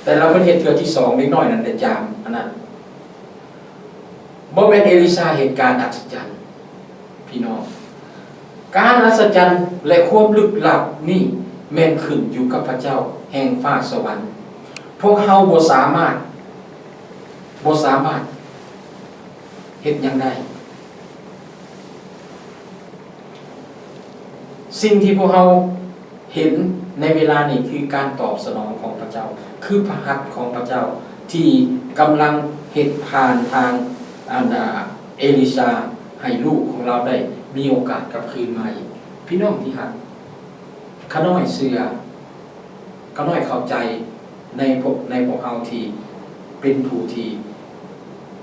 ແຕ່ລາວເພິ່ນເຮັດເທື່ອທີສອງ, ເດັກນ້ອຍນັ້ນໄດ້ຈາມ. ອັນນັ້ນບໍ່ແມ່ນເອລິຊາເຮັດການອັດສະຈັນ. ພີ່ນ້ອງ, ການອັດສະຈັນ ແລະ ຄວາມລຶກລັບນີ້ແມ່ນຂຶ້ນຢູ່ກັບພະເຈົ້າແຫ່ງຟ້າສະຫວັນ. ພວກເຮົາບໍ່ສາມາດ, ບໍ່ສາມາດເຮັດຫຍັງໄດ້. ສິ່ງທີ່ພວກເຮົາເຫັນໃນເວລານີ້ຄືການຕອບສະໜອງຂອງພະເຈົ້າ, ຄືພະຫັດຂອງພະເຈົ້າທີ່ກຳລັງເຮັດຜ່ານທາງ ອັນ ອາ ເອລິຊາ ໃຫ້ລູກຂອງລາວໄດ້ມີໂອກາດກັບຄືນມາອີກ. ພີ່ນ້ອງທີ່ຮັກ, ຂ້ານ້ອຍເຊື່ອ, ຂ້ານ້ອຍເຂົ້າໃຈໃນພວກ, ໃນພວກເຮົາທີ່ເປັນຜູ້ທີ່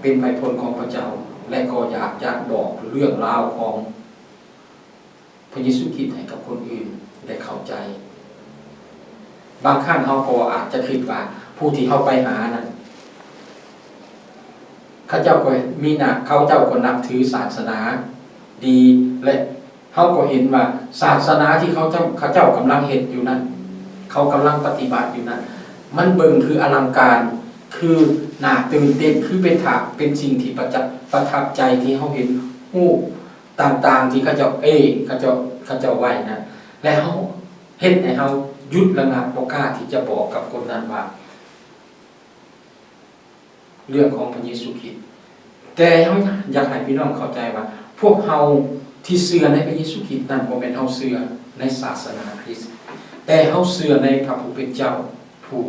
ເປັນໃຜພົນຂອງພະເຈົ້າ ແລະ ກໍຢາກຈະບອກເລື່ອງລາວຂອງ ພະເຢຊູຄຣິດໃຫ້ກັບຄົນອື່ນໄດ້ເຂົ້າໃຈ. ບາງຄັ້ງເຮົາກໍອາດຈະຄິດວ່າຜູ້ທີ່ເຮົາໄປຫານັ້ນ ເຂົາເຈົ້າກໍມີນະ, ເຂົາເຈົ້າກໍນັບຖືສາສະໜາດີ ແລະ ເຮົາກໍເຫັນວ່າສາສະໜາທີ່ເຂົາເຈົ້າ, ເຂົາເຈົ້າກຳລັງເຮັດຢູ່ນັ້ນ, ເຂົາກຳລັງປະຕິບັດຢູ່ນັ້ນ, ມັນເບິ່ງຄືອະລັງການ, ຄືໜ້າຕື່ນເຕັ້ນ, ຄືເປັນຖາ, ເປັນສິ່ງທີ່ປະຈະ, ປະທັບໃຈທີ່ເຮົາເຫັນຮູບ ຕ່າງໆທີ່ເຂົາເຈົ້າເອ ເຂົາເຈົ້າ ເຂົາເຈົ້າໄວ້ນະ ແລະ ເຮົາເຮັດໃຫ້ເຮົາຢຸດລະງັບ ບໍ່ກ້າທີ່ຈະບອກກັບຄົນນັ້ນວ່າ ເລື່ອງຂອງພະເຢຊູຄຣິດ. ແຕ່ເຮົາຢາກໃຫ້ພີ່ນ້ອງເຂົ້າໃຈວ່າ ພວກເຮົາທີ່ເຊື່ອໃນພະເຢຊູຄຣິດນັ້ນ ບໍ່ແມ່ນເຮົາເຊື່ອໃນສາສະໜາຄຣິດ, ແຕ່ເຮົາເຊື່ອໃນພະຜູ້ເປັນເຈົ້າ ຜູ້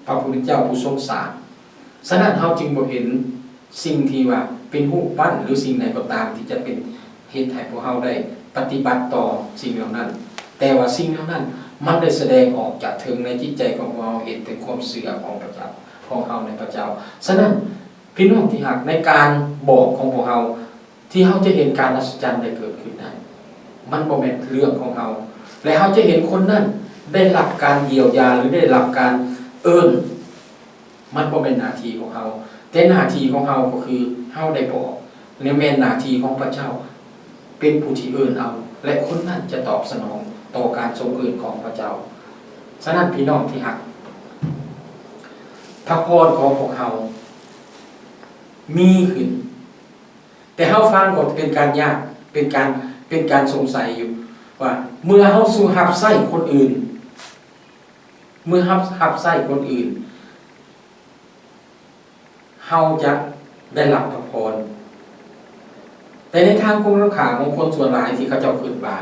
ພະພຸດທະເຈົ້າຜູ້ຊົງສາງ. ສະນັ້ນເຮົາຈຶ່ງບໍ່ເຫັນສິ່ງທີ່ວ່າ ເປັນຮູບປັ້ນ ຫຼື ສິ່ງໃດກໍຕາມທີ່ຈະເປັນ ເຮັດໃຫ້ພວກເຮົາໄດ້ປະຕິບັດຕໍ່ສິ່ງເຫຼົ່ານັ້ນ, ແຕ່ວ່າສິ່ງເຫຼົ່ານັ້ນມັນໄດ້ສະແດງອອກຈາກເທິງໃນຈິດໃຈຂອງພວກເຮົາ, ເຫັນເຖິງຄວາມເຊື່ອຂອງພະເຈົ້າ, ຂອງເຮົາໃນພະເຈົ້າ. ສະນັ້ນ ພີ່ນ້ອງທີ່ຮັກ, ໃນການບອກຂອງພວກເຮົາ ທີ່ເຮົາຈະເຫັນການອັດສະຈັນໄດ້ເກີດຂຶ້ນນັ້ນ, ມັນບໍ່ແມ່ນເລື່ອງຂອງເຮົາ, ແລະ ເຮົາຈະເຫັນຄົນນັ້ນໄດ້ຮັບການຢຽວຢາ ຫຼື ໄດ້ຮັບການເອີ້ນ. ມັນບໍ່ແມ່ນໜ້າທີ່ຂອງເຮົາ, ແຕ່ໜ້າທີ່ຂອງເຮົາກໍຄືເຮົາໄດ້ບອກ, ແລະ ແມ່ນໜ້າທີ່ຂອງພະເຈົ້າເປັນຜູ້ທີ່ເອີ້ນເອົາ, ແລະ ຄົນນັ້ນຈະຕອບສະໜອງຕໍ່ການຊົງເອີ້ນຂອງພະເຈົ້າ. ສະນັ້ນ ພີ່ນ້ອງທີ່ຮັກ, ພະພອນຂອງພວກເຮົາມີຂຶ້ນ, ແຕ່ເຮົາຟັງກໍເປັນການຍາກ, ເປັນການ, ເປັນການສົງໄສຢູ່ວ່າ ເມື່ອເຮົາສູ່ຮັບໃຊ້ຄົນອື່ນ, ເມື່ອຮັບ, ຮັບໃຊ້ຄົນອື່ນ, ເຮົາຈະໄດ້ຮັບພະພອນ. ແຕ່ໃນທາງກົງກັນຂ້າມຂອງຄົນສ່ວນຫຼາຍທີ່ເຂົາເຈົ້າຄິດວ່າ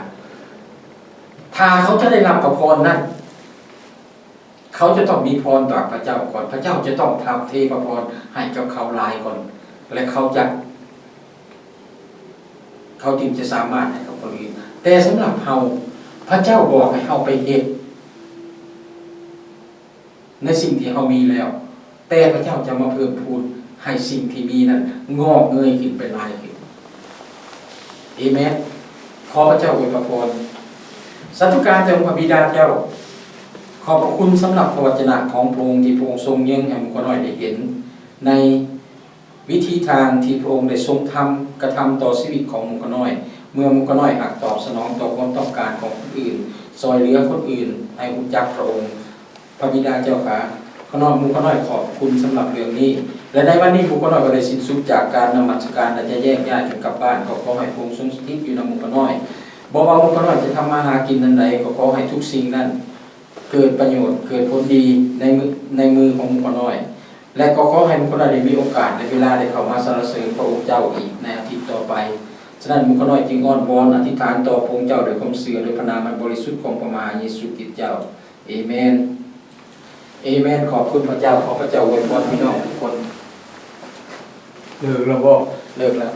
ຖ້າເຂົາຈະໄດ້ຮັບພະພອນນັ້ນ, ເຂົາຈະຕ້ອງມີພອນຈາກພະເຈົ້າກ່ອນ, ພະເຈົ້າຈະຕ້ອງຖ່າຍເທພະພອນໃຫ້ກັບເຂົາຫຼາຍກ່ອນ, ແລະ ເຂົາຈະ, ເຂົາຈຶ່ງຈະສາມາດໃຫ້ກັບຄົນອື່ນ. ແຕ່ສຳລັບເຮົາ, ພະເຈົ້າບອກໃຫ້ເຮົາໄປເຮັດ ໃນສິ່ງທີ່ເຮົາມີແລ້ວ, ແຕ່ພະເຈົ້າຈະມາເພີ່ມພູນໃຫ້ສິ່ງທີ່ມີນັ້ນງອກເງີຍຂຶ້ນໄປຫຼາຍຂຶ້ນ. ເອເມນ. ຂໍພະເຈົ້າອວຍພະພອນ. ສາທຸການແດ່ອົງພະບິດາເຈົ້າ, ຂອບພະຄຸນສຳລັບພະວັດຈະນະຂອງພະອົງ ທີ່ພະອົງຊົງເຍີ້ງໃຫ້ໝູ່ຂ້ານ້ອຍໄດ້ເຫັນ ໃນ ວິທີທາງທີ່ພະອົງໄດ້ຊົງທຳ, ກະທຳຕໍ່ຊີວິດຂອງໝູ່ຂ້ານ້ອຍ, ເມື່ອໝູ່ຂ້ານ້ອຍຫາກຕອບສະໜອງຕໍ່ຄວາມຕ້ອງການຂອງຄົນອື່ນ, ຊ່ອຍເຫຼືອຄົນອື່ນໃຫ້ຮູ້ຈັກພະອົງ. ພະບິດາເຈົ້າຂ້າ, ຂ້ານ້ອຍ, ໝູ່ຂ້ານ້ອຍຂອບຄຸນສຳລັບເລື່ອງນີ້, ແລະ ໃນວັນນີ້ໝູ່ຂ້ານ້ອຍກໍໄດ້ສິ້ນສຸດຈາກການນະມັດສະການ ແລະ ຈະແຍກຍ້າຍກັນກັບບ້ານ. ກໍຂໍໃຫ້ພະອົງຊົງສະຖິດຢູ່ນຳໝູ່ຂ້ານ້ອຍ, ບໍ່ວ່າໝູ່ຂ້ານ້ອຍຈະທຳມາຫາກິນອັນໃດ, ກໍຂໍໃຫ້ທຸກສິ່ງນັ້ນ ເກີດປະໂຫຍດ, ເກີດຜົນດີໃນມື, ໃນມືຂອງໝູ່ຂ້ານ້ອຍ, ແລະ ກໍຂໍໃຫ້ໝູ່ຂ້ານ້ອຍໄດ້ມີໂອກາດ ແລະ ເວລາໄດ້ເຂົ້າມາສັນລະເສີນພະອົງເຈົ້າອີກໃນອາທິດຕໍ່ໄປ. ສະນັ້ນ ໝູ່ຂ້ານ້ອຍຈຶ່ງອ້ອນວອນອະທິດຖານຕໍ່ພະອົງເຈົ້າດ້ວຍຄວາມເຊື່ອ ດ້ວຍພະນາມອັນບໍລິສຸດຂອງພະມະຫາເຢຊູຄຣິດເຈົ້າ. ເອເມນ. ເອເມນ. ຂອບຄຸນພະເຈົ້າ. ຂໍພະເຈົ້າອວຍພອນພີ່ນ້ອງທຸກຄົນ. ເລີກແລ້ວບໍ່? ເລີກແລ້ວ.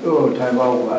ໂອ້ ທ່ານເວົ້າວ່າ